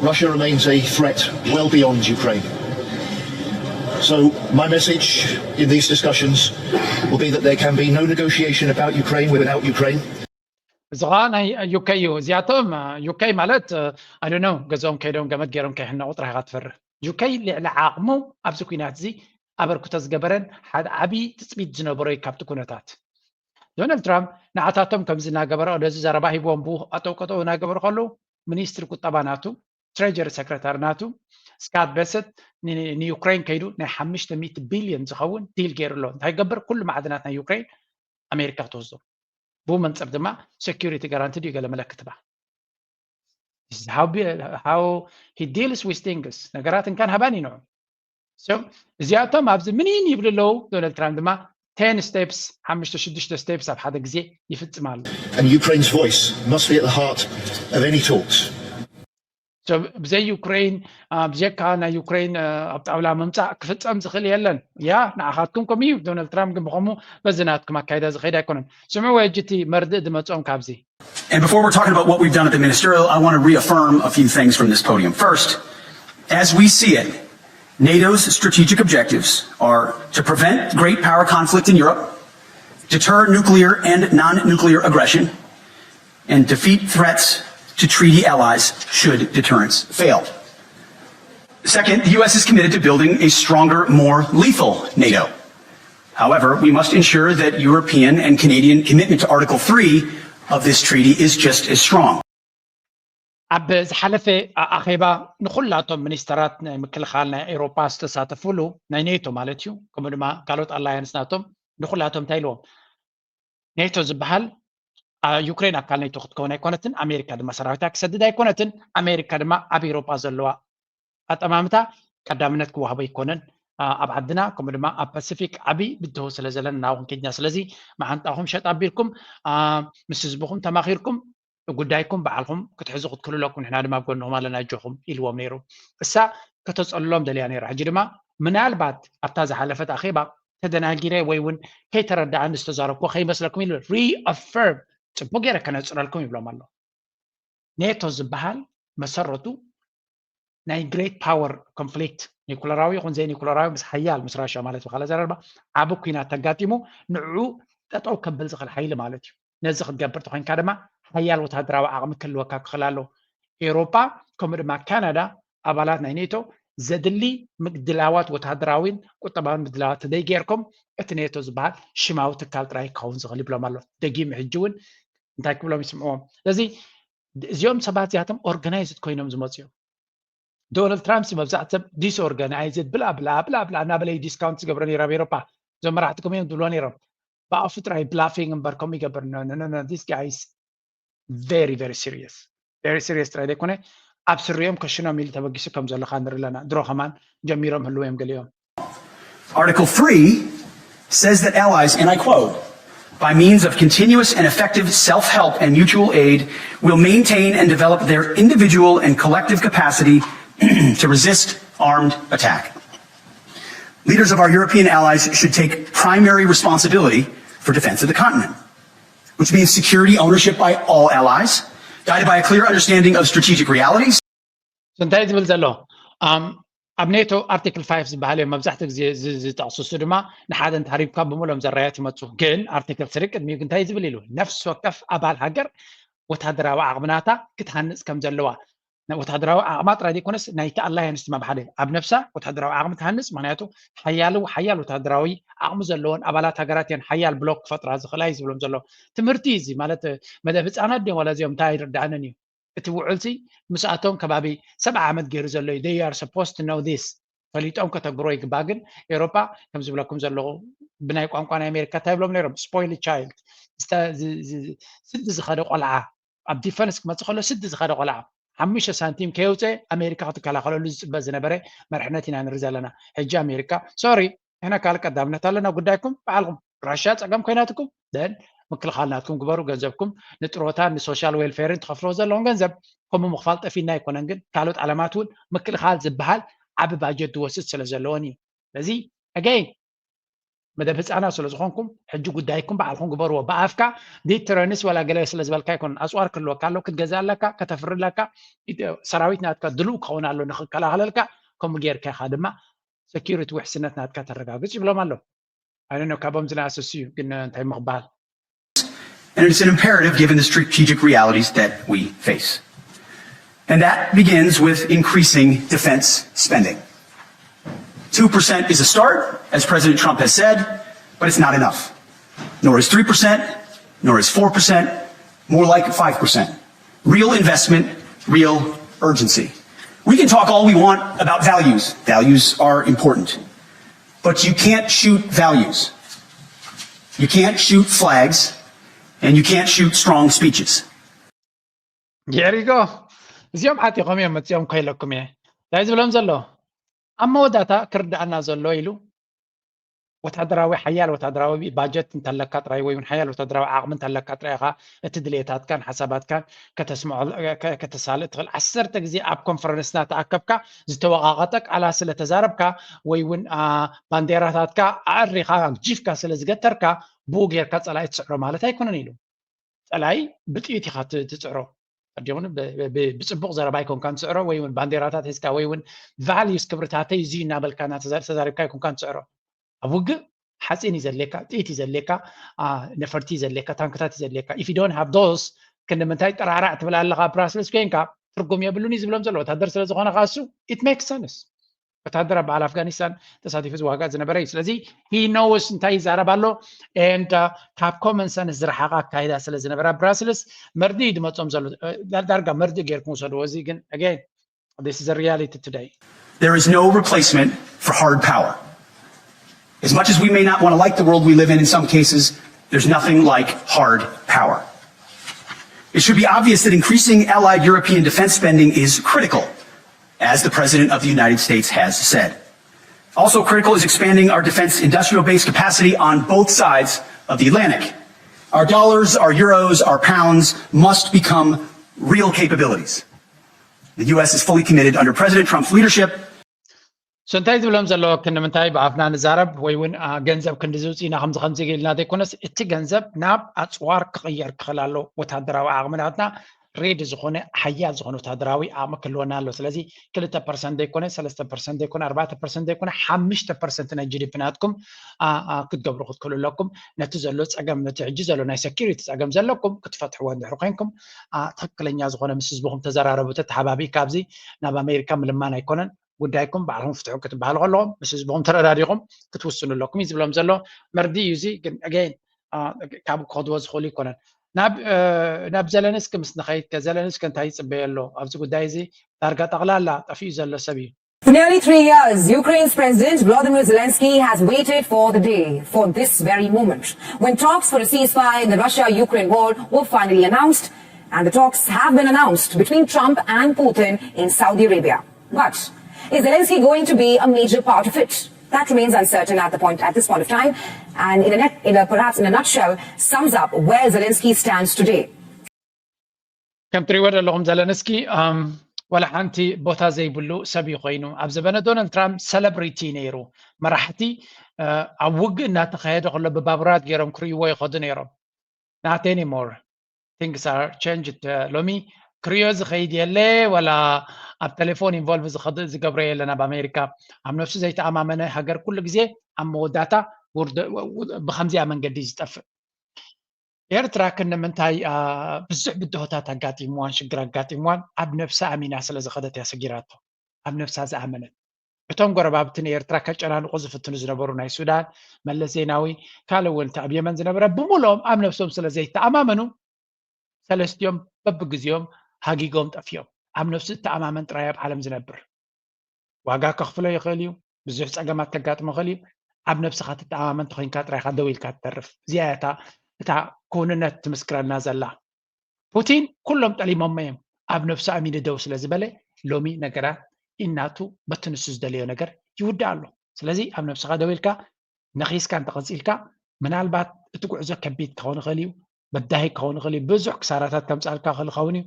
Russia remains a threat well beyond Ukraine. So my message in these discussions will be that there can be no negotiation about Ukraine without Ukraine. እዚ ከዓ ናይ ዩኬ እዩ እዚኣቶም ዩኬ ማለት ኣዶነው ገዝኦም ከይዶም ገመድ ገይሮም ከይሕነቑ ጥራሕ ኢኻ ትፈርህ ዩኬ ልዕሊ ዓቕሙ ኣብዚ ኩናት እዚ ኣበርክቶ ዝገበረን ሓደ ዓብዪ ትፅቢት ዝነበሮ እዩ ካብቲ ኩነታት ዶናልድ ትራምፕ ንዓታቶም ከምዚ እናገበረ ነዚ ዘረባ ሂብዎም ብኡ ኣጠውቀጠው እናገበሩ ከለዉ ሚኒስትሪ ቁጠባ ናቱ ትሬጀሪ ሰክረታሪ ናቱ ስካት በሰት ንዩክሬን ከይዱ ናይ ሓሙሽተ ሚእቲ ቢልዮን ዝኸውን ዲል ገይሩ ኣሎ እንታይ ገብር ኩሉ ማዕድናት ናይ ዩክሬን ኣሜሪካ ክትወስዶ ብኡ መንፅር ድማ ሴኪሪቲ ጋራንቲ ድዩ ገለ መለክት ባ how he deals with things ነገራት እንካን ሃባን ይንዑ እዚኣቶም ኣብዚ ምንን ይብሉ ኣለዉ ዶናልድ ትራምፕ ድማ ten steps ሓሙሽተ ሽዱሽተ steps ኣብ ሓደ ግዜ ይፍፅም ኣሎ And Ukraine's voice must be at the heart of any talks. ብዘይ ዩክሬን ብዘካ ናይ ዩክሬን ኣብ ጣውላ ምምፃእ ክፍፀም ዝኽእል የለን ያ ንዓኻትኩም ከምኡ እዩ ዶናልድ ትራምፕ ግን ብኸምኡ በዚ ናትኩም ኣካይዳ ዝኸይድ ኣይኮነን ስምዕዎ ሕጂ እቲ መርድእ ዝመፅኦም ካብዚ And before we're talking about what we've done at the ministerial, I want to reaffirm a few things from this podium. First, as we see it, NATO's strategic objectives are to prevent great power conflict in Europe, deter nuclear and non nuclear aggression, and defeat threats to treaty allies should deterrence fail. Second, the U S is committed to building a stronger, more lethal NATO. However, we must ensure that European and Canadian commitment to Article three of this treaty is just as strong. ኣብ ዝሓለፈ ኣኼባ ንኩላቶም ሚኒስተራት ናይ ምክልኻል ናይ ኤውሮፓ ዝተሳተፉሉ ናይ ኔቶ ማለት እዩ ከምኡ ድማ ካልኦት ኣላያንስ ናቶም ንኩላቶም እንታይ ኢልዎም ኔቶ ዝበሃል ዩክሬን ኣካል ኔቶ ክትከውን ኣይኮነትን ኣሜሪካ ድማ ሰራዊታ ክሰድድ ኣይኮነትን ኣሜሪካ ድማ ኣብ ኤውሮፓ ዘለዋ ኣጠማምታ ቀዳምነት ክወሃቦ ኣይኮነን ኣብ ዓድና ከምኡ ድማ ኣብ ፓሲፊክ ዓብይ ብድሆ ስለ ዘለና ናብኹም ኬድና ስለዚ መዓንጣኹም ሸጥ ኣቢልኩም ምስ ህዝብኹም ተማኺርኩም ጉዳይኩም በዓልኹም ክትሕዙ ክትክእሉ ኣለኩም ንሕና ድማ ኣብ ጎንኹም ኣለና ኣጆኹም ኢልዎም ነይሩ እሳ ከተፀልሎም ደልያ ነይራ ሕጂ ድማ ምናልባት ኣብታ ዝሓለፈት ኣኼባ ተደናጊረ ወይ እውን ከይተረዳኣኒ ዝተዛረብኩ ከይመስለኩም ኢሉ reaffirm ፅቡቅ ገይረ ከነፅረልኩም ይብሎም ኣሎ ኔቶ ዝበሃል መሰረቱ ናይ great power conflict ኒኩለራዊ ይኹን ዘይኒኩለራዊ ምስ ሓያል ምስ ራሽያ ማለት ብካልእ ዘረባ ዓቢ ኩናት ተጋጢሙ ንዕኡ ጠጠው ከብል ዝኽእል ሓይሊ ማለት እዩ ነዚ ክትገብር ተኮይንካ ድማ ሓያል ወታደራዊ ዓቕሚ ክህልወካ ክኽእል ኣሎ ኤውሮጳ ከምኡ ድማ ካናዳ ኣባላት ናይ ኔቶ ዘድሊ ምድላዋት ወታደራዊን ቁጠባዊን ምድላዋት ተደይ ጌርኩም እቲ ኔቶ ዝበሃል ሽማዊ ትካል ጥራይ ክኸውን ዝኽእል ይብሎም ኣሎ ደጊም ሕጂ እውን እንታይ ክብሎም ይስምዕዎም ስለዚ እዚኦም ሰባት እዚኣቶም organized ኮይኖም ዝመፁ እዮም ዶናልድ ትራምፕ መብዛሕቲ ሰብ disorganized ብላ ብላ ብላ ብላ እናበለ ዲስካውንት ዝገብረ ነይሩ ኣብ ኤሮፓ እዞም መራሕቲ ከምኡ እዮም ዝብልዎ ነይሮም ብኣፉ ጥራይ ብላፊንግ እምበር ከምኡ ይገብር this guy is very very serious very serious ጥራይ ዘይኮነ ኣብ ስሪኦም ከሽኖም ኢሉ ተበጊሱ ከም ዘሎ ካ ንርኢ ኣለና። ድሮ ከማን ጀሚሮም ህልው እዮም ገሊኦም። Article three says that allies, and I quote, by means of continuous and effective self help and mutual aid, will maintain and develop their individual and collective capacity to resist armed attack. Leaders of our European allies should take primary responsibility for defense of the continent, which means security ownership by all allies, guided by a clear understanding of strategic realities. እንታይ ዝብል ዘሎ ኣብ ኔቶ ኣርቲክል ፋይቭ ዝበሃል እዮም መብዛሕትኡ ግዜ ዝጠቕሱ። እሱ ድማ ንሓደ እንተሃሪብካ ብምሎም ዘራያት ይመፁ። ግን ኣርቲክል ስሪ ቅድሚኡ እንታይ ዝብል ኢሉ? ነፍሲ ወከፍ ኣባል ሃገር ወታደራዊ ዓቕምናታ ክትሃንፅ ከም ዘለዋ። ወታደራዊ ዓቕማ ጥራይ ዘይኮነስ ናይቲ ኣላያንስ ድማ ብሓደ ኣብ ነፍሳ ወታደራዊ ዓቕሚ ትሃንፅ። ምክንያቱ ሓያል ሓያል ወታደራዊ ዓቕሚ ዘለዎን ኣባላት ሃገራት እየን ሓያል ብሎክ ክፈጥራ ዝኽእላ እዩ ዝብሎም ዘሎ። ትምህርቲ እዚ ማለት መደብ ህፃናት ድዮም ዋላ እዚኦም እንታይ ኣይርዳእንን እዩ። እቲ ውዕልሲ ምስኣቶም ከባቢ ሰብዓ ዓመት ገይሩ ዘሎ እዩ። They are supposed to know this። ፈሊጦም ከተግብሮ ይግባእ። ግን ኤውሮጳ ከም ዝብለኩም ዘለኹ ብናይ ቋንቋ ናይ ኣሜሪካ እንታይ ይብሎም ነይሮም? ስፖይል ቻይልድ፣ ስዲ ዝኸደ ቆልዓ። ኣብ ዲፈንስ ክመፅእ ከሎ ስዲ ዝኸደ ቆልዓ ሓሙሽተ ሳንቲም ከየውፀ ኣሜሪካ ክትከላኸለሉ ዝፅበ ዝነበረ መርሕነት ኢና ንርኢ ዘለና። ሕጂ ኣሜሪካ ሶሪ ንሕና ካልእ ቀዳምነት ኣለና ጉዳይኩም ባዕልኩም። ራሻ ፀገም ኮይናትኩም ደን ምክልኻል ናትኩም ግበሩ። ገንዘብኩም ንጥሮታ ንሶሻል ዌልፌርን ትኸፍልዎ ዘለኹም ገንዘብ ከምኡ ምኽፋል ጠፊና ኣይኮነን፣ ግን ካልኦት ዓለማት እውን ምክልኻል ዝበሃል ዓቢ ባጀት ዝወስድ ስለ ዘለዎን እዩ። ስለዚ ኣገይን መደብ ህፃናት ስለ ዝኾንኩም ሕጂ ጉዳይኩም ባዕልኩም ግበርዎ። ብኣፍካ ዲተረንስ ዋላ ገለ ስለ ዝበልካ ኣይኮነን። ኣፅዋር ክህልወካ ኣሎ፣ ክትገዝእ ኣለካ፣ ከተፍሪ ኣለካ፣ ሰራዊት ናትካ ድሉው ክኸውን ኣሎ ንክከላኸለልካ። ከምኡ ጌርካ ኢኻ ድማ ሰኪሪቲ ውሕስነት ናትካ ተረጋግፅ ይብሎም ኣሎ። ኣይነ ካብኦም ዝነኣሰሱ እዩ ግን እንታይ ምክበሃል And it's an imperative given the strategic realities that we face. And that begins with increasing defense spending. Two percent is a start, as President Trump has said, but it's not enough. Nor is three percent, nor is four percent, more like five percent. Real investment, real urgency. We can talk all we want about values. Values are important. But you can't shoot values. You can't shoot flags, and you can't shoot strong speeches. ጀሪጎ እዚኦም ዓጢቖም እዮም መፂኦም ኮይለኩም እየ እንታይ ዝብሎም ዘሎ ኣብ መወዳእታ ክርዳእና ዘሎ ኢሉ ወታደራዊ ሓያል ወታደራዊ ባጀት እንተለካ ጥራይ ወይ ሓያል ወታደራዊ ዓቕሚ እንተለካ ጥራይ ኢኻ እቲ ድሌታትካን ሓሳባትካን ከተስምዖ ከተሳልእ ትኽእል። ዓሰርተ ግዜ ኣብ ኮንፈረንስና ተኣከብካ ዝተወቓቐጠ ቃላት ስለ ተዛረብካ ወይ እውን ባንዴራታትካ ኣዕሪኻ ኣግጂፍካ ስለ ዝገተርካ ብኡ ጌርካ ፀላኢ ትስዕሮ ማለት ኣይኮነን ኢሉ። ፀላኢ ብጥይት ኢኻ ትፅዕሮ። ኣዲኹን ብፅቡቕ ዘረባ ኣይኮንካን ትስዕሮ ወይ እውን ባንዴራታት ሒዝካ ወይ እውን ቫልዩስ ክብርታተይ እዚ እናበልካ ተዛሪብካ ኣይኮንካን ትስዕሮ። ኣብ ውግእ ሓፂን እዩ ዘድልየካ፣ ጥይት እዩ ዘድልየካ፣ ነፈርቲ እዩ ዘድልየካ፣ ታንክታት እዩ ዘድልየካ። If you don't have those ክንዲ ምንታይ ጠራዕራዕ ትብል ኣለኻ ብራስልስ ኮይንካ ትርጉም የብሉን እዩ ዝብሎም ዘሎ ወታደር ስለ ዝኾነ ከዓ እሱ it makes sense። ወታደር ኣብ በዓል ኣፍጋኒስታን ተሳቲፉ ዝዋጋእ ዝነበረ እዩ። ስለዚ he knows እንታይ ይዛረብ ኣሎ and ካብ common sense ዝረሓቐ ኣካይዳ ስለ ዝነበረ ኣብ ብራስልስ መርድእ እዩ ዝመፆም ዘሎ። ዳርጋ መርድእ ጌርኩም ውሰድዎ። እዚ ግን again this is a reality today. There is no replacement for hard power. As much as we may not want to like the world we live in in some cases, there's nothing like hard power. It should be obvious that increasing allied European defense spending is critical, as the President of the United States has said. Also critical is expanding our defense industrial base capacity on both sides of the Atlantic. Our dollars, our euros, our pounds must become real capabilities. The U S is fully committed under President Trump's leadership. So እንታይ ዝብሎም ዘለዉ ክንምንታይ ብኣፍና ንዛረብ ወይ እውን ገንዘብ ክንዲ ዝውፅእና ከምዚ ከምዚ ኢልና ዘይኮነስ እቲ ገንዘብ ናብ ኣፅዋር ክቕየር ክኽእል ኣሎ። ወታደራዊ ዓቕምናትና ሬዲ ዝኾነ ሓያል ዝኾነ ወታደራዊ ዓቕሚ ክህልወና ኣሎ። ስለዚ ክልተ ፐርሰንት ዘይኮነ ሰለስተ ፐርሰንት ዘይኮነ ኣርባዕተ ፐርሰንት ዘይኮነ ሓሙሽተ ፐርሰንት ናይ ጂ ዲ ፒ ናትኩም ክትገብሩ ክትክእሉ ኣለኩም። ነቲ ዘሎ ፀገም ነቲ ሕጂ ዘሎ ናይ ሰኪሪቲ ፀገም ዘለኩም ክትፈትሕዎ እንድሕር ኮይንኩም ትክክለኛ ዝኾነ ምስ ህዝብኹም ተዘራረቡ ተተሓባቢ ካብዚ ናብ ኣሜሪካ ምልማን ኣይኮነን ጉዳይኩም ባዕልኹም ፍትሑ ክትበሃሉ ከለኹም ምስ ህዝብኹም ተረዳዲኹም ክትውስኑ ኣለኩም እዩ ዝብሎም ዘሎ መርዲ እዩ እዚ ግን again ካብ ክኸድዎ ዝኽእሉ ይኮነን ናብ ናብ ዘለንስኪ ምስ ንኸይድ ከዘለንስኪ እንታይ ይፅበየ ኣሎ ኣብዚ ጉዳይ እዚ ዳርጋ ጠቕላላ ጠፊኡ ዘሎ ሰብ እዩ For nearly three years, Ukraine's President Volodymyr Zelensky has waited for the day, for this very moment, when talks for a ceasefire in the Russia Ukraine war were finally announced. And the talks have been announced between Trump and Putin in Saudi Arabia. But is Zelensky going to be a major part of it? That remains uncertain at the point, at this point of time. And in a net, in a, perhaps in a nutshell, sums up where Zelensky stands today. ከም ትሪእዎ ዘለኹም ዘለንስኪ ዋላ ሓንቲ ቦታ ዘይብሉ ሰብ እዩ ኮይኑ። ኣብ ዘበነ ዶናልድ ትራምፕ ሰለብሪቲ ነይሩ። መራሕቲ ኣብ ውግእ እናተኻየደ ከሎ ብባቡራት ገይሮም ክርእይዎ ይኸዱ ነይሮም። Not anymore. Things are changed. ሎሚ ክሪኦ ዝኸይድ የለ፣ ወላ ኣብ ቴሌፎን ኢንቮልቭ ዝገብሮ የለን። ኣብ ኣሜሪካ ኣብ ነፍሱ ዘይተኣማመነ ሃገር ኩሉ ግዜ ኣብ መወዳእታ ብከምዚኣ መንገዲ ዝጠፍእ። ኤርትራ ክንምንታይ ብዙሕ ብድሆታት ኣጋጢምዋን ሽግር ኣጋጢምዋን ኣብ ነፍሳ ኣሚና ስለ ዝኸደት እያ ሰጊራቶ። ኣብ ነፍሳ ዝኣመነት። እቶም ጎረባብቲ ንኤርትራ ከጨናንቑ ዝፍትኑ ዝነበሩ ናይ ሱዳን፣ መለስ ዜናዊ፣ ካልእ እውን እቲ ኣብ የመን ዝነበረ ብምልኦም ኣብ ነፍሶም ስለ ዘይተኣማመኑ ሰለስቲኦም በብግዜኦም ሃጊጎም ጠፊኦም። ኣብ ነፍሱ እተኣማመን ጥራይ ኣብ ዓለም ዝነብር። ዋጋ ከኽፍሎ ይኽእል እዩ። ብዙሕ ጸገማት ከጋጥሞ ይኽእል እዩ። ኣብ ነብስኻ ትተኣማመን ተኾይንካ ጥራይኻ ደው ኢልካ ትተርፍ። እዚኣ እታ እታ ክውንነት ትምስክረልና ዘላ። ፑቲን ኩሎም ጠሊሞሞ እዮም። ኣብ ነብሱ ኣሚኑ ደው ስለ ዝበለ ሎሚ ነገራት ኢናቱ በቲ ንሱ ዝደለዮ ነገር ይውዳእ ኣሎ። ስለዚ ኣብ ነብስኻ ደው ኢልካ ነኺስካ እንተቐጺልካ ምናልባት እቲ ጉዕዞ ከቢድ ክኸውን ይኽእል እዩ፣ በዳሂ ክኸውን ይኽእል እዩ፣ ብዙሕ ክሳራታት ከምጻልካ ይኽእል ይኸውን እዩ፣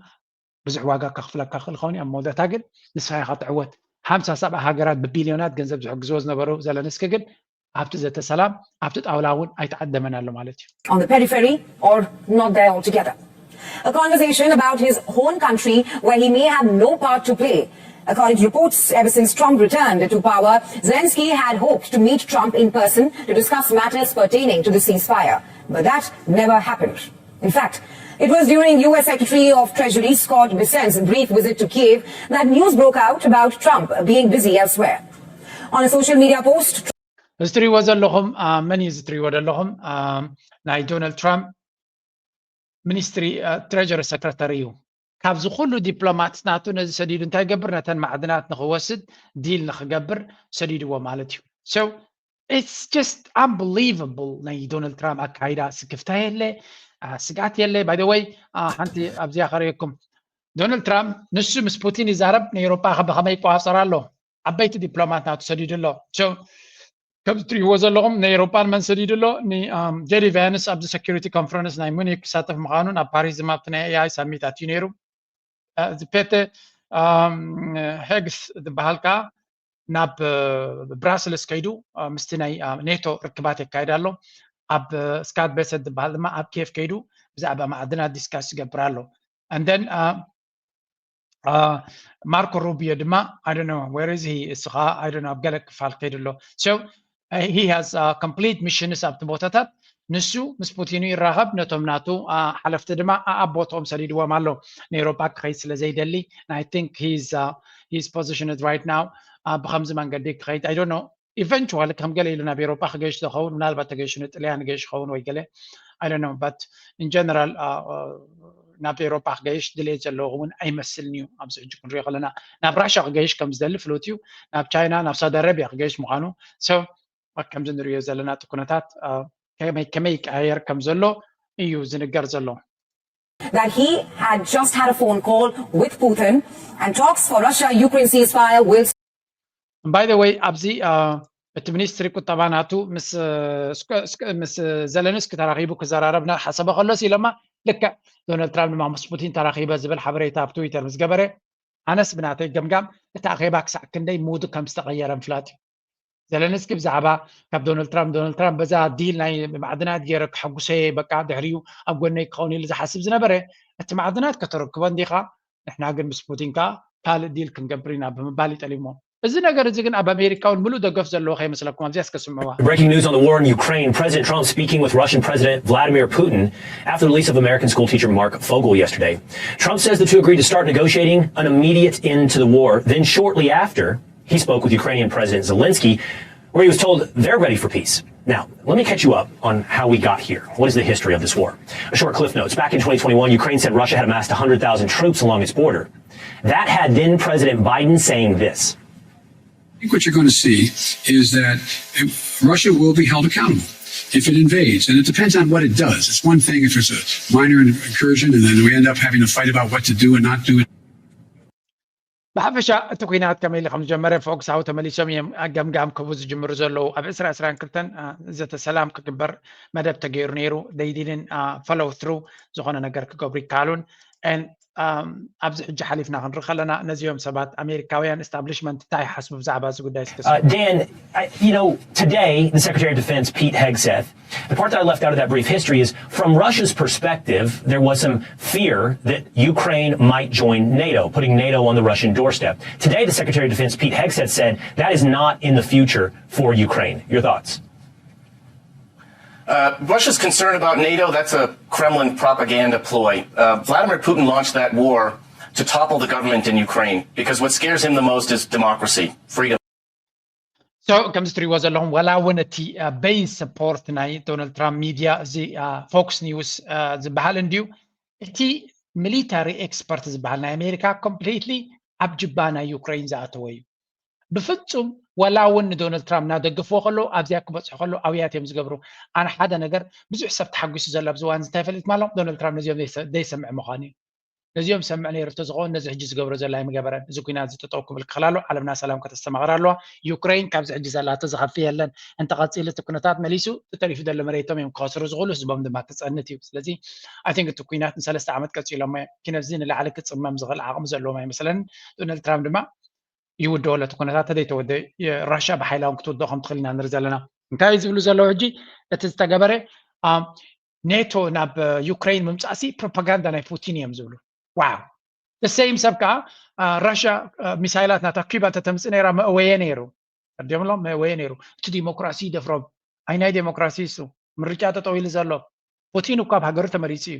ብዙሕ ዋጋ ከኽፍለካ ይኽእል ይኸውን እዩ። ኣብ መወዳእታ ግን ንስኻ ኢኻ ትዕወት። ሓምሳ ሰብዓ ሃገራት ብቢልዮናት ገንዘብ ዝሕግዝዎ ዝነበሩ ዘለንስኪ ግን ኣብቲ ዘተ ሰላም ኣብቲ ጣውላ እውን ኣይተዓደመን ኣሎ ማለት እዩ። On the periphery or not there altogether. A conversation about his own country where he may have no part to play. According to reports, ever since Trump returned to power, Zelensky had hoped to meet Trump in person to discuss matters pertaining to the ceasefire. But that never happened. In fact, it was during U S Secretary of Treasury Scott Bessent's brief visit to Kiev that news broke out about Trump being busy elsewhere. On a social media post, እዚ ትሪእዎ ዘለኹም መን እዩ? እዚ ትሪእዎ ዘለኹም ናይ ዶናልድ ትራምፕ ሚኒስትሪ ትሬጀሪ ሰክረተሪ እዩ። ካብዚ ኩሉ ዲፕሎማት ናቱ ነዚ ሰዲዱ እንታይ ይገብር? ነተን ማዕድናት ንኽወስድ ዲል ንኽገብር ሰዲድዎ ማለት እዩ። So it's just unbelievable ናይ ዶናልድ ትራምፕ ኣካይዳ። ስክፍታ የለ፣ ስግኣት የለ። By the way ሓንቲ ኣብዚኣ ከርእየኩም። ዶናልድ ትራምፕ ንሱ ምስ ፑቲን ይዛረብ፣ ንኤውሮጳ ብኸመይ ይቆጻጸር ኣሎ? ዓበይቲ ዲፕሎማት ናቱ ሰዲዱ ኣሎ። So ከም ትሪእዎ ዘለኹም ንኤውሮጳ ንመን ሰዲዱ ኣሎ? ንጄዲ ቫንስ ኣብዚ ሴኩሪቲ ኮንፈረንስ ናይ ሙኒክ ክሳተፍ ምዃኑን ኣብ ፓሪስ ድማ ኣብቲ ናይ ኤኣይ ሳሚት ኣትዩ ነይሩ። እዚ ፔተ ሄግስ ዝበሃል ከዓ ናብ ብራስልስ ከይዱ ምስቲ ናይ ኔቶ ርክባት የካይድ ኣሎ። ኣብ ስካት ቤሰት ዝበሃል ድማ ኣብ ኬፍ ከይዱ ብዛዕባ ማዕድናት ዲስካስ ይገብር ኣሎ። And then ማርኮ ሩቢዮ ድማ I don't know where is he እሱ ከዓ I don't know ኣብ ገለ ክፋል ከይዱ ኣሎ። So he has complete missions ኣብቲ ቦታታት። ንሱ ምስ ፑቲኑ ይራኸብ፣ ነቶም ናቱ ሓለፍቲ ድማ ኣብ ቦትኦም ሰዲድዎም ኣሎ። ንኤውሮጳ ክኸይድ ስለ ዘይደሊ I think he's positioned right now ብከምዚ መንገዲ ክኸይድ I don't know eventually ከም ገለ ኢሉ ናብ ኤውሮጳ ክገይሽ ዝኸውን፣ ምናልባት ተገይሹ ንጥልያን ገይሽ ይኸውን ወይ ገለ I don't know but in general ናብ ኤውሮጳ ክገይሽ ድሌት ዘለዎ እውን ኣይመስልን እዩ። ኣብዚ ሕጂ ክንሪኦ ከለና ናብ ራሻ ክገይሽ ከም ዝደሊ ፍሉጥ እዩ። ናብ ቻይና ናብ ሳውዲ ኣረቢያ ክገይሽ ምዃኑ ሰብ ከምዚ ንሪኦ ዘለና እቲ ኩነታት ከመይ ይቀያየር ከም ዘሎ እዩ ዝንገር ዘሎ። That he had just had a phone call with Putin and talks for Russia-Ukraine ceasefire will By the way ኣብዚ እቲ ሚኒስትሪ ቁጠባ ናቱ ምስ ዘለንስኪ ተራኺቡ ክዘራረብ እናሓሰበ ከሎስ ኢሎማ ልክዕ ዶናልድ ትራምፕ ድማ ምስ ፑቲን ተራኺበ ዝብል ሓበሬታ ኣብ ትዊተር ምስ ገበረ ኣነስ ብናተይ ገምጋም እቲ ኣኼባ ክሳዕ ክንደይ ሙዱ ከም ዝተቐየረ ምፍላጥ እዩ። ዘለንስኪ ብዛዕባ ካብ ዶናልድ ትራምፕ ዶናልድ ትራምፕ በዛ ዲል ናይ ማዕድናት ገይረ ክሐጉሰ በቃ ድሕሪኡ ኣብ ጎነይ ክኸውን ኢሉ ዝሓስብ ዝነበረ እቲ ማዕድናት ከተረክቦ እንዲኻ ንሕና ግን ምስ ፑቲን ከዓ ካልእ ዲል ክንገብር ኢና ብምባል ይጠሊሞ። እዚ ነገር እዚ ግን ኣብ ኣሜሪካ እውን ምሉእ ደገፍ ዘለዎ ከይመስለኩም ኣብዚኣ እስከ ስምዕዋ። Breaking news on the war in Ukraine. President Trump speaking with Russian President Vladimir Putin after the release of American schoolteacher Mark Fogel yesterday. Trump says the two agreed to start negotiating an immediate end to the war. Then shortly after, he spoke with Ukrainian President Zelensky, where he was told they're ready for peace. Now, let me catch you up on how we got here. What is the history of this war? A short cliff notes. Back in twenty twenty-one, Ukraine said Russia had amassed one hundred thousand troops along its border. That had then President Biden saying this. I think what you're going to see is that Russia will be held accountable. if it invades. And it depends on what it does. It's one thing if it's a minor incursion and then we end up having to fight about what to do and not do. ብሓፈሻ እቲ ኩናት ከመይ ኢሉ ከም ዝጀመረ ፎክስ ሃው ተመሊሶም እዮም ገምጋም ክህቡ ዝጅምሩ ዘለዉ። ኣብ ዕስራ ዕስራን ክልተን ዘተ ሰላም ክግበር መደብ ተገይሩ ነይሩ። They didn't follow through፣ ዝኾነ ነገር ክገብሩ ይከኣሉን። And ኣብዚ ሕጂ ሓሊፍና ክንርኢ ከለና ነዚኦም ሰባት ኣሜሪካውያን establishment እንታይ ይሓስቡ ብዛዕባ እዚ ጉዳይ እስከ Uh, Dan, I, you know, today the Secretary of Defense, Pete Hegseth, the part that I left out of that brief history is from Russia's perspective, there was some fear that Ukraine might join NATO, putting NATO on the Russian doorstep. Today, the Secretary of Defense, Pete Hegseth, said that is not in the future for Ukraine. Your thoughts? Uh, Russia's concern about NATO, that's a Kremlin propaganda ploy. Uh, Vladimir Putin launched that war to topple the government in Ukraine because what scares him the most is democracy, freedom. So ከምዚ ትሪእዎ ዘለኹም ዋላ እውን እቲ base support ናይ ዶናልድ ትራምፕ ሚድያ እዚ ፎክስ ኒውስ ዝበሃል እንድዩ፣ እቲ ሚሊታሪ ኤክስፐርት ዝበሃል ናይ ኣሜሪካ ኮምፕሊትሊ ኣብ ጅባ ናይ ዩክሬን ዝኣተወ እዩ። ብፍጹም ዋላ እውን ንዶናልድ ትራምፕ እናደግፍዎ ከለዉ ኣብዚኣ ክበፅሑ ከለዉ ኣውያት እዮም ዝገብሩ። ኣነ ሓደ ነገር ብዙሕ ሰብ ተሓጒሱ ዘሎ ኣብዚ እዋን እንታይ ፈሊጥ ማሎም ዶናልድ ትራምፕ ነዚኦም ዘይሰምዕ ምዃኑ እዩ። ነዚኦም ዝሰምዕ ነይሩ እንተዝኸውን ነዚ ሕጂ ዝገብሮ ዘሎ ኣይምገበረን። እዚ ኩናት እዚ ጠጠው ክብል ክኽእል ኣለዎ። ዓለምና ሰላም ከተስተማቕር ኣለዋ። ዩክሬን ካብዚ ሕጂ ዘላቶ ዝኸፍእ የለን። እንተቐፂሉ እቲ ኩነታት መሊሱ እቲ ተሪፉ ዘሎ መሬቶም እዮም ክኸስሩ ዝኽእሉ፣ ህዝቦም ድማ ክፀንት እዩ። ስለዚ I think እቲ ኩናት ንሰለስተ ዓመት ቀፂሎሞ እዮም። ኪነዚ ንላዕሊ ክፅመም ዝኽእል ዓቕሚ ዘለዎም ኣይመስለንን። ዶናልድ ትራምፕ ድማ ይውድኦ ለቲ ኩነታት ተዘይተወደ ራሻ ብሓይላውን ክትውድኦ ከም ትኽእል ኢና ንርኢ ዘለና። እንታይ ዝብሉ ዘለዉ ሕጂ እቲ ዝተገበረ ኔቶ ናብ ዩክሬን ምምፃእሲ ፕሮፓጋንዳ ናይ ፑቲን እዮም ዝብሉ። ዋው። The same ሰብ ከዓ ራሻ ሚሳይላት ናታ ኪባ እንተተምፅእ ነይራ መእወየ ነይሩ። ኣዲኦምሎም መእወየ ነይሩ። እቲ ዲሞክራሲ ይደፍሮም። ኣይ ናይ ዲሞክራሲ እሱ ምርጫ ጠጠው ኢሉ ዘሎ ፑቲን እኳ ኣብ ሃገሩ ተመሪፁ እዩ።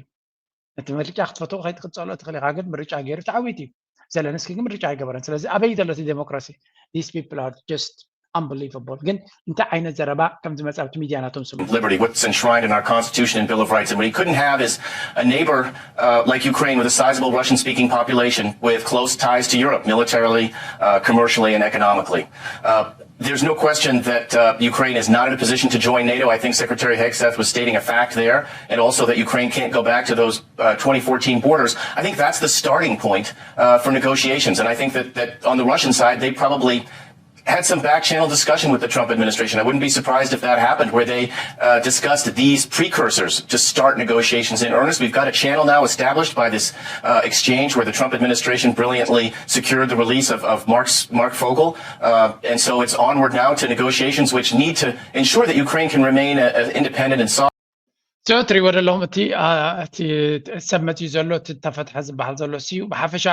ነቲ ምርጫ ክትፈትዎ ከይትቅፀሎ ትኽእል ኢኻ፣ ግን ምርጫ ገይሩ ተዓዊት እዩ። ዘለንስኪ ግን ምርጫ ኣይገበረን። ስለዚ ኣበይ ዘሎ እቲ ዴሞክራሲ? These people are just unbelievable። ግን እንታይ ዓይነት ዘረባ ከም ዝመጽእ ኣብቲ ሚድያ ናቶም ስሙ። Liberty, what's enshrined in our Constitution and Bill of Rights. And what he couldn't have is a neighbor uh, like Ukraine with a sizable Russian speaking population with close ties to Europe, militarily, uh, commercially, and economically. Uh, there's no question that uh, Ukraine is not in a position to join NATO. I think Secretary Hegseth was stating a fact there, and also that Ukraine can't go back to those uh, twenty fourteen borders. I think that's the starting point uh, for negotiations. And I think that, that on the Russian side, they probably had some back channel discussion with the Trump administration. I wouldn't be surprised if that happened, where they uh, discussed these precursors to start negotiations in earnest. We've got a channel now established by this uh, exchange where the Trump administration brilliantly secured the release of, of Mark's, Mark Fogel. Uh, and so it's onward now to negotiations which need to ensure that Ukraine can remain a, a independent and sovereign. So ትሪእዎ ዘለኹም እቲ እቲ ሰብ መፅዩ ዘሎ እቲ ተፈትሐ ዝበሃል ዘሎ ሲዩ ብሓፈሻ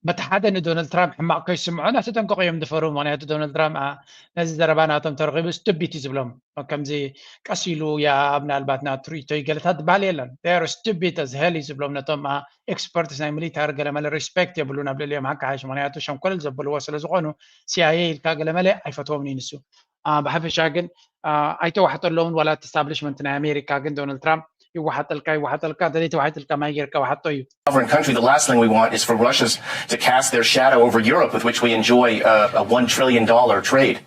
በቲ ሓደ ንዶናልድ ትራምፕ ሕማቕ ከይስምዖ እናተጠንቀቑ እዮም ዝፈርሁ። ምክንያቱ ዶናልድ ትራምፕ ነዚ ዘረባ ናቶም ተረኺቡ ስቱቢት እዩ ዝብሎም። ከምዚ ቀስ ኢሉ ያ ምናልባት ናቱ ርእይቶ እዩ ገለታት ዝበሃል የለን። They are stupid as hell እዩ ዝብሎም ነቶም ኤክስፐርትስ ናይ ሚሊታሪ ገለመለ ሪስፔክት የብሉን ኣብ ልዕሊኦም ሓቂ ሓይሽ። ምክንያቱ ሸንኮለል ዘብልዎ ስለ ዝኾኑ ሲኣይኤ ኢልካ ገለመለ ኣይፈትዎምን እዩ ንሱ። ብሓፈሻ ግን ኣይተዋሕጠሎምን ዋላ እቲ ስታብሊሽመንት ናይ ኣሜሪካ ግን ዶናልድ ትራምፕ ይወሓጠልካ ይወሓጠልካ እንተዘይተዋሒጥልካ ማይ ጌርካ ወሓጦ እዩ። Sovereign country, the last thing we want is for Russia's to cast their shadow over Europe, with which we enjoy uh, a one trillion dollar trade.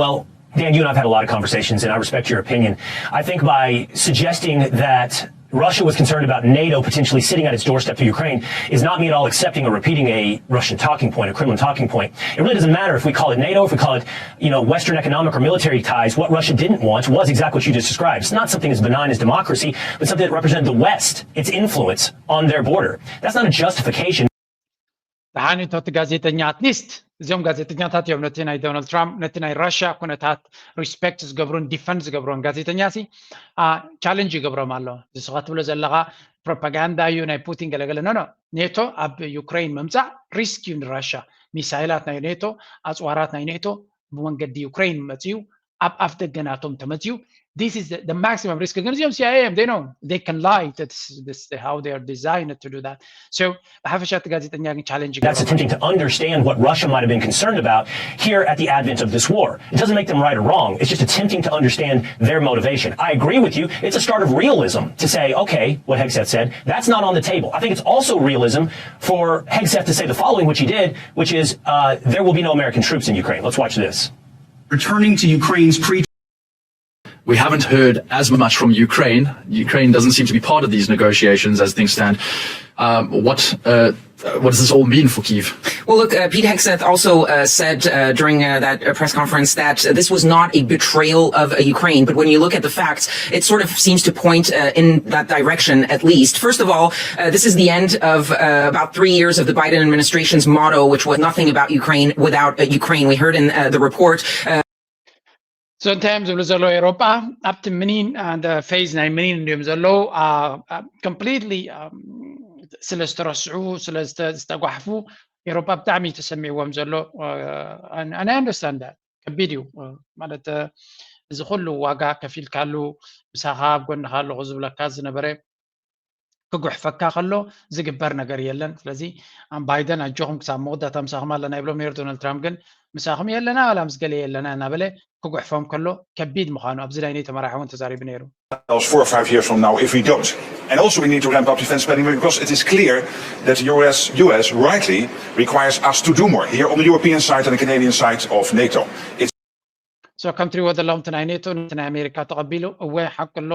Well, Dan, you and I've had a lot of conversations, and I respect your opinion. I think by suggesting that Russia was concerned about NATO potentially sitting at its doorstep to Ukraine is not me at all accepting or repeating a Russian talking point, a Kremlin talking point. It really doesn't matter if we call it NATO, if we call it, you know, Western economic or military ties. What Russia didn't want was exactly what you just described. It's not something as benign as democracy, but something that represented the West, its influence on their border. That's not a justification. ደሓኒቶ እቲ ጋዜጠኛ ኣትሊስት እዚኦም ጋዜጠኛታት እዮም ነቲ ናይ ዶናልድ ትራምፕ ነቲ ናይ ራሽያ ኩነታት ሪስፔክት ዝገብሩን ዲፈንድ ዝገብሩን ጋዜጠኛ ሲ ቻለንጅ ይገብሮም ኣሎ። ንስኻ ትብሎ ዘለኻ ፕሮፓጋንዳ እዩ ናይ ፑቲን ገለገለ ኖ ኖ። ኔቶ ኣብ ዩክሬን ምምፃእ ሪስክ እዩ ንራሽያ። ሚሳይላት ናይ ኔቶ ኣፅዋራት ናይ ኔቶ ብመንገዲ ዩክሬን መፅዩ ኣብ ኣፍ ደገ ናቶም ተመፅዩ this is the, the maximum risk ግን እዚኦም ሲኣይኤ እዮም they know they can lie that's, that's how they are designed to do that so ብሓፈሻ እቲ ጋዜጠኛ ግን ቻለንጅ That's attempting to understand what Russia might have been concerned about here at the advent of this war. It doesn't make them right or wrong. It's just attempting to understand their motivation. I agree with you. It's a start of realism to say, okay, what Hegseth said, that's not on the table. I think it's also realism for Hegseth to say the following, which he did, which is uh, there will be no American troops in Ukraine. Let's watch this. Returning to Ukraine's pre We haven't heard as much from Ukraine. Ukraine doesn't seem to be part of these negotiations as things stand. Um, what uh, what does this all mean for Kyiv? Well, look, uh, Pete Hegseth also uh, said uh, during uh, that uh, press conference that this was not a betrayal of uh, Ukraine. But when you look at the facts, it sort of seems to point uh, in that direction, at least. First of all, uh, this is the end of uh, about three years of the Biden administration's motto, which was nothing about Ukraine without uh, Ukraine. We heard in uh, the report. Uh, So እንታይ እዮም ዝብሉ ዘለዉ? ኤሮጳ ኣብቲ ምኒን፣ phase ናይ ምኒን እንድዮም ዘለዉ። Completely ስለ ዝተረስዑ፣ ስለ ዝተጓሕፉ ኤሮጳ ብጣዕሚ እዩ ተሰሚዕዎም ዘሎ። And I understand that. ከቢድ እዩ ማለት፣ እዚ ኩሉ ዋጋ ከፊልካሉ፣ ምሳኻ ኣብ ጎንኻ ኣለኹ ዝብለካ ዝነበረ ክጉሕፈካ ከሎ ዝግበር ነገር የለን። ስለዚ ባይደን ኣጆኹም ክሳብ መወዳእታ ምሳኹም ኣለና ይብሎም ነይሩ። ዶናልድ ትራምፕ ግን ምሳኹም የለና ዋላ ምስ ገለ የለና እናበለ ክጉሕፎም ከሎ ከቢድ ምዃኑ ኣብዚ ናይ ኔቶ መራሒ እውን ተዛሪቡ ነይሩ። Four or five years from now if we don't. And also we need to ramp up defense spending because it is clear that the US, US rightly requires us to do more here on the European side and the Canadian side of NATO. It's So ከም ትሪእዎ ዘለኹም እቲ ናይ ኔቶ ነቲ ናይ ኣሜሪካ ተቐቢሉ፣ እወ ሓቂ ኣሎ፣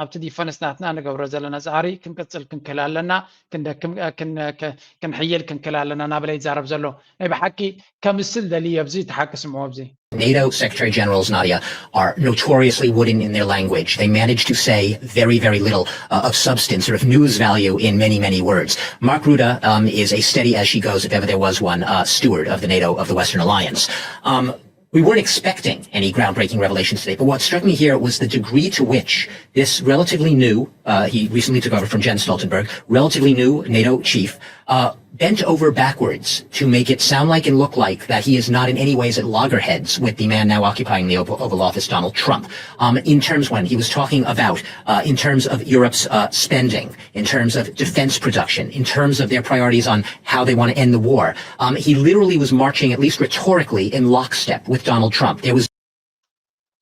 ኣብቲ ዲፈንስ ናትና ንገብሮ ዘለና ፃዕሪ ክንቅፅል ክንክእል ኣለና፣ ክንደክም ክንሕይል ክንክእል ኣለና እናበለ ይዛረብ ዘሎ። ናይ ብሓቂ ከምስል ደልየ ኣብዚ እቲ ሓቂ ስምዕዎ ኣብዚ። NATO Secretary Generals, Nadia, are notoriously wooden in their language. They manage to say very, very little uh, of substance or of news value in many, many words. Mark Rutte um, is a steady as she goes, if ever there was one, uh, steward of the NATO, of the Western Alliance. Um, we weren't expecting any groundbreaking revelations today, but what struck me here was the degree to which this relatively new, uh, he recently took over from Jens Stoltenberg, relatively new NATO chief, uh, bent over backwards to make it sound like and look like that he is not in any ways at loggerheads with the man now occupying the Oval, Oval Office, Donald Trump, um, in terms when he was talking about, uh, in terms of Europe's uh, spending, in terms of defense production, in terms of their priorities on how they want to end the war. Um, he literally was marching, at least rhetorically, in lockstep with Donald Trump. There was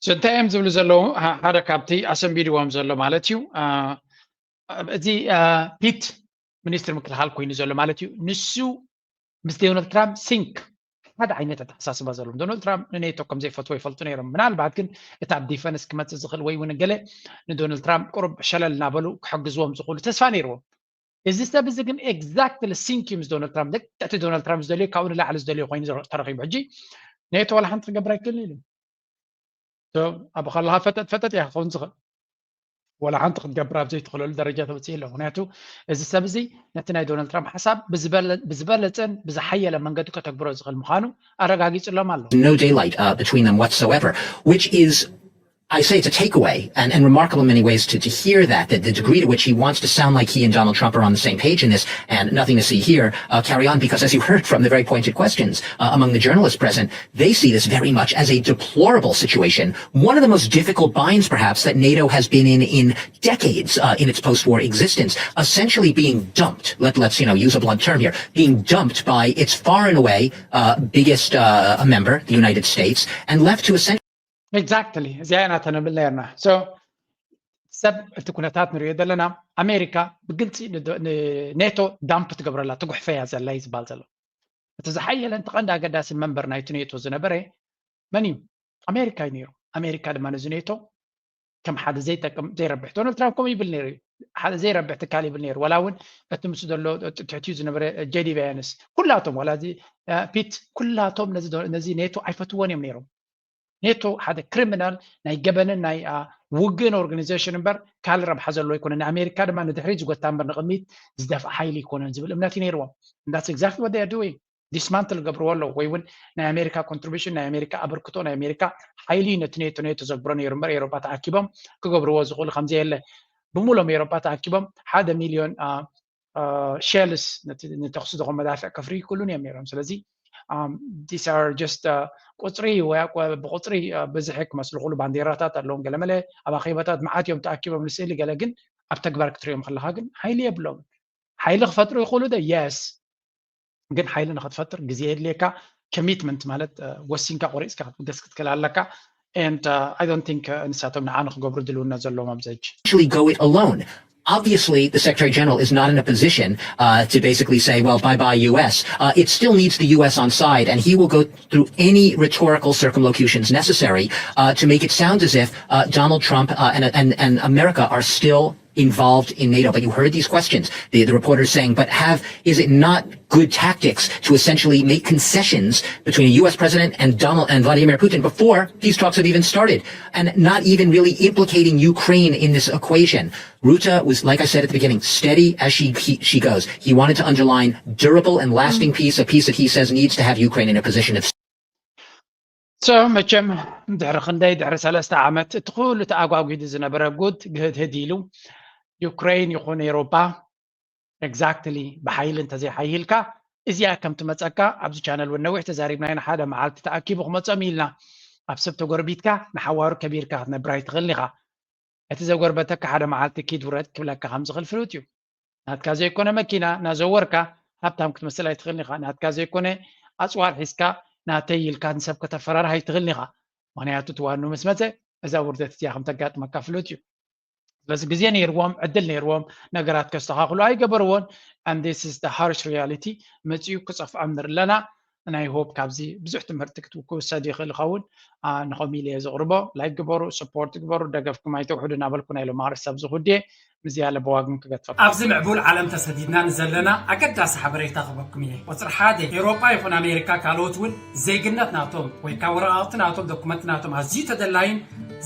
So እንታይ እዮም ዝብሉ ዘለዉ? ሓደ ካብቲ ኣሰንቢድዎም ዘሎ ማለት እዩ። እዚ ፒት ሚኒስትር ምክልኻል ኮይኑ ዘሎ ማለት እዩ። ንሱ ምስ ዶናልድ ትራምፕ ሲንክ ሓደ ዓይነት ኣተሓሳስባ ዘለዎም። ዶናልድ ትራምፕ ንኔቶ ከም ዘይፈትዎ ይፈልጡ ነይሮም። ምናልባት ግን እቲ ኣብ ዲፈንስ ክመፅእ ዝኽእል ወይ እውን ገለ ንዶናልድ ትራምፕ ቁሩብ ሸለል እናበሉ ክሕግዝዎም ዝኽእሉ ተስፋ ነይርዎም። እዚ ሰብ እዚ ግን ኤግዛክትሊ ሲንክ እዩ ምስ ዶናልድ ትራምፕ። ልክዕ እቲ ዶናልድ ትራምፕ ዝደልዮ ካብኡ ንላዕሊ ዝደልዮ ኮይኑ ተረኺቡ። ሕጂ ኔቶ ዋላ ሓንቲ ክገብር ኣይክእልን ኢሉ። ኣብ ከለኻ ፈጠጥ ፈጠጥ እያ ክኸውን ዝኽእል። ዋላ ሓንቲ ክትገብር ኣብ ዘይትኽእለሉ ደረጃ ተበፂሑ ኣሎ። ምክንያቱ እዚ ሰብ እዚ ነቲ ናይ ዶናልድ ትራምፕ ሓሳብ ብዝበለፀን ብዝሓየለ መንገዲ ከተግብሮ ዝኽእል ምዃኑ ኣረጋጊፅሎም ኣሎ። No daylight uh, between them whatsoever, which is I say it's a takeaway and, and remarkable in many ways to, to hear that, that the degree to which he wants to sound like he and Donald Trump are on the same page in this, and nothing to see here, uh, carry on, because as you heard from the very pointed questions uh, among the journalists present, they see this very much as a deplorable situation, one of the most difficult binds, perhaps, that NATO has been in in decades uh, in its post war existence, essentially being dumped. Let, let's, you know, use a blunt term here, being dumped by its far and away uh, biggest uh, member, the United States, and left to essentially Exactly. እዚኣ ኢና ተንብል ነርና። So ሰብ እቲ ኩነታት ንሪኦ ዘለና ኣሜሪካ ብግልፂ ንኔቶ ዳምፕ ትገብረላ ትጉሕፈያ ዘላ እዩ ዝበሃል ዘሎ። እቲ ዝሓየለ እንተ ቀንዲ ኣገዳሲ መንበር ናይቲ ኔቶ ዝነበረ መን እዩ? ኣሜሪካ እዩ ነይሩ። ኣሜሪካ ድማ ነዚ ኔቶ ከም ሓደ ዘይጠቅም ዘይረብሕ፣ ዶናልድ ትራምፕ ከምኡ ይብል ነይሩ እዩ። ሓደ ዘይረብሕ ትካል ይብል ነይሩ። ዋላ እውን እቲ ምስ ዘሎ ትሕቲኡ ዝነበረ ጄዲ ቫንስ ኩላቶም ዋላ እዚ ፒት ኩላቶም ነዚ ኔቶ ኣይፈትዎን እዮም ነይሮም። ኔቶ ሓደ ክሪሚናል ናይ ገበንን ናይ ውግእን ኦርጋኒዜሽን እምበር ካልእ ረብሓ ዘለዎ ኣይኮነን። ንኣሜሪካ ድማ ንድሕሪት ዝጎታ እምበር ንቕድሚት ዝደፍእ ሓይሊ ኣይኮነን ዝብል እምነት እዩ ነይርዎም። That's exactly what they are doing. ዲስማንትል ገብርዎ ኣለዉ ወይ እውን ናይ ኣሜሪካ ኮንትሪቢሽን ናይ ኣሜሪካ ኣበርክቶ ናይ ኣሜሪካ ሓይሊ እዩ ነቲ ኔቶ ኔቶ ዘግብሮ ነይሩ እምበር ኤሮጳ ተኣኪቦም ክገብርዎ ዝኽእሉ ከምዘየለ ብሙሎም ኤሮጳ ተኣኪቦም ሓደ ሚልዮን ሸልስ ንተኽሲ ዝኾን መዳፍዕ ከፍሪ ይክእሉን እዮም ነይሮም። ስለዚ these are just ቁፅሪ ወይ ብቁፅሪ ብዝሒ ክመስሉ ክእሉ ባንዴራታት ኣለዎም ገለመለ ኣብ ኣኼባታት መዓት እዮም ተኣኪቦም ንስእሊ ገለ ግን ኣብ ተግባር ክትሪኦም ከለካ ግን ሓይሊ የብሎም። ሓይሊ ክፈጥሩ ይኽእሉ ዶ? የስ ግን ሓይሊ ንክትፈጥር ግዜ የድልየካ። ኮሚትመንት ማለት ወሲንካ ቆሪፅካ ክትብገስ ክትክእል ኣለካ። And I don't think ንሳቶም ንዓ ንክገብሩ ድልውነት ዘለዎም ኣብዚ ሕጂ actually go it alone. Obviously, the Secretary General is not in a position uh, to basically say, well, bye bye, U S. Uh, it still needs the U S on side, and he will go through any rhetorical circumlocutions necessary uh, to make it sound as if uh, Donald Trump uh, and, and, and America are still involved in NATO. But you heard these questions, the, the reporters saying, but have is it not good tactics to essentially make concessions between a U S president and Donald and Vladimir Putin before these talks have even started, and not even really implicating Ukraine in this equation? Ruta was, like I said at the beginning, steady as she he, she goes. He wanted to underline durable and lasting peace, a peace that he says needs to have Ukraine in a position of So መቸም ድሕሪ ክንደይ ድሕሪ ሰለስተ ዓመት እቲ ኩሉ ተኣጓጒዱ ዝነበረ ጉድ ግህድህድ ኢሉ ዩክሬን ይኹን ኤሮፓ exactly ብሓይሊ እንተዘይሓይልካ እዚኣ ከም ትመፀካ ኣብዚ ቻነል እውን ነዊሕ ተዛሪብና ኢና። ሓደ መዓልቲ ተኣኪቡ ክመፆም ኢልና ኣብ ሰብ ተጎርቢትካ ንሓዋሩ ከቢርካ ክትነብር ኣይትኽእልን ኢኻ። እቲ ዘጎርበተካ ሓደ መዓልቲ ኪድ ውረድ ክብለካ ከም ዝኽእል ፍሉጥ እዩ። ናትካ ዘይኮነ መኪና ናዘወርካ ሃብታም ክትመስል ኣይትኽእልን ኢኻ። ናትካ ዘይኮነ ኣፅዋር ሒዝካ ናተይ ኢልካ ንሰብ ከተፈራርህ ኣይትኽእልን ኢኻ። ምክንያቱ እቲ ዋኑ ምስ መፀ እዛ ውርደት እዚኣ ከም ተጋጥመካ ፍሉጥ እዩ። ስለዚ ግዜ ነይርዎም ዕድል ነይርዎም ነገራት ከስተኻኽሉ ኣይገበርዎን። And this is the harsh reality። መፅኡ ክፀፍዖም ንርኢ ኣለና። ናይ ሆፕ ካብዚ ብዙሕ ትምህርቲ ክውሰድ ይኽእል ይኸውን። ንኸም ኢለ እየ ዘቕርቦ። ላይክ ግበሩ፣ ሰፖርት ግበሩ፣ ደገፍኩም ኣይተውሕዱ እናበልኩ ናይ ሎማዕርስ ሰብ ዝኹድ እየ። ምዝያ ለበዋግም ክገድፈኩም። ኣብዚ ምዕቡል ዓለም ተሰዲድና ንዘለና ኣገዳሲ ሓበሬታ ክበኩም እየ። ቁፅሪ ሓደ፣ ኤውሮጳ ይኹን ኣሜሪካ ካልኦት እውን ዜግነት ናቶም ወይ ካብ ወረቓቕቲ ናቶም ዶኩመንት ናቶም ኣዝዩ ተደላይን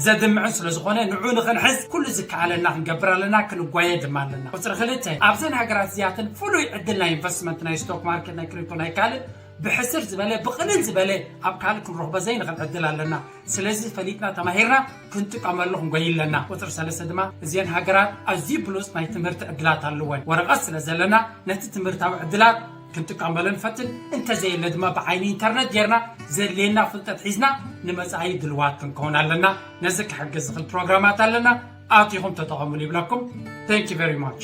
ዘድምዕን ስለ ዝኾነ ንዑ ንኽንሕዝ ኩሉ ዝከኣለና ክንገብር ኣለና፣ ክንጓየ ድማ ኣለና። ቁፅሪ ክልተ፣ ኣብዘን ሃገራት እዚኣተን ፍሉይ ዕድል ናይ ኢንቨስትመንት ናይ ስቶክ ማርኬት ናይ ክሪፕቶ ናይ ካልእ ብሕስር ዝበለ ብቕልል ዝበለ ኣብ ካልእ ክንረኽቦ ዘይንኽእል ዕድል ኣለና። ስለዚ ፈሊጥና ተማሂርና ክንጥቀመሉ ክንጎይ ኣለና። ቁፅሪ ሰለስተ ድማ እዚአን ሃገራት ኣዝዩ ብሉፅ ናይ ትምህርቲ ዕድላት ኣለወን። ወረቐት ስለ ዘለና ነቲ ትምህርታዊ ዕድላት ክንጥቀመሉ ንፈትን፣ እንተዘየለ ድማ ብዓይኒ ኢንተርነት ጌርና ዘድልየና ፍልጠት ሒዝና ንመፃኢ ድልዋት ክንከውን ኣለና። ነዚ ክሕግዝ ዝኽእል ፕሮግራማት ኣለና፣ ኣቲኹም ተጠቐሙሉ ይብለኩም። Thank you very much።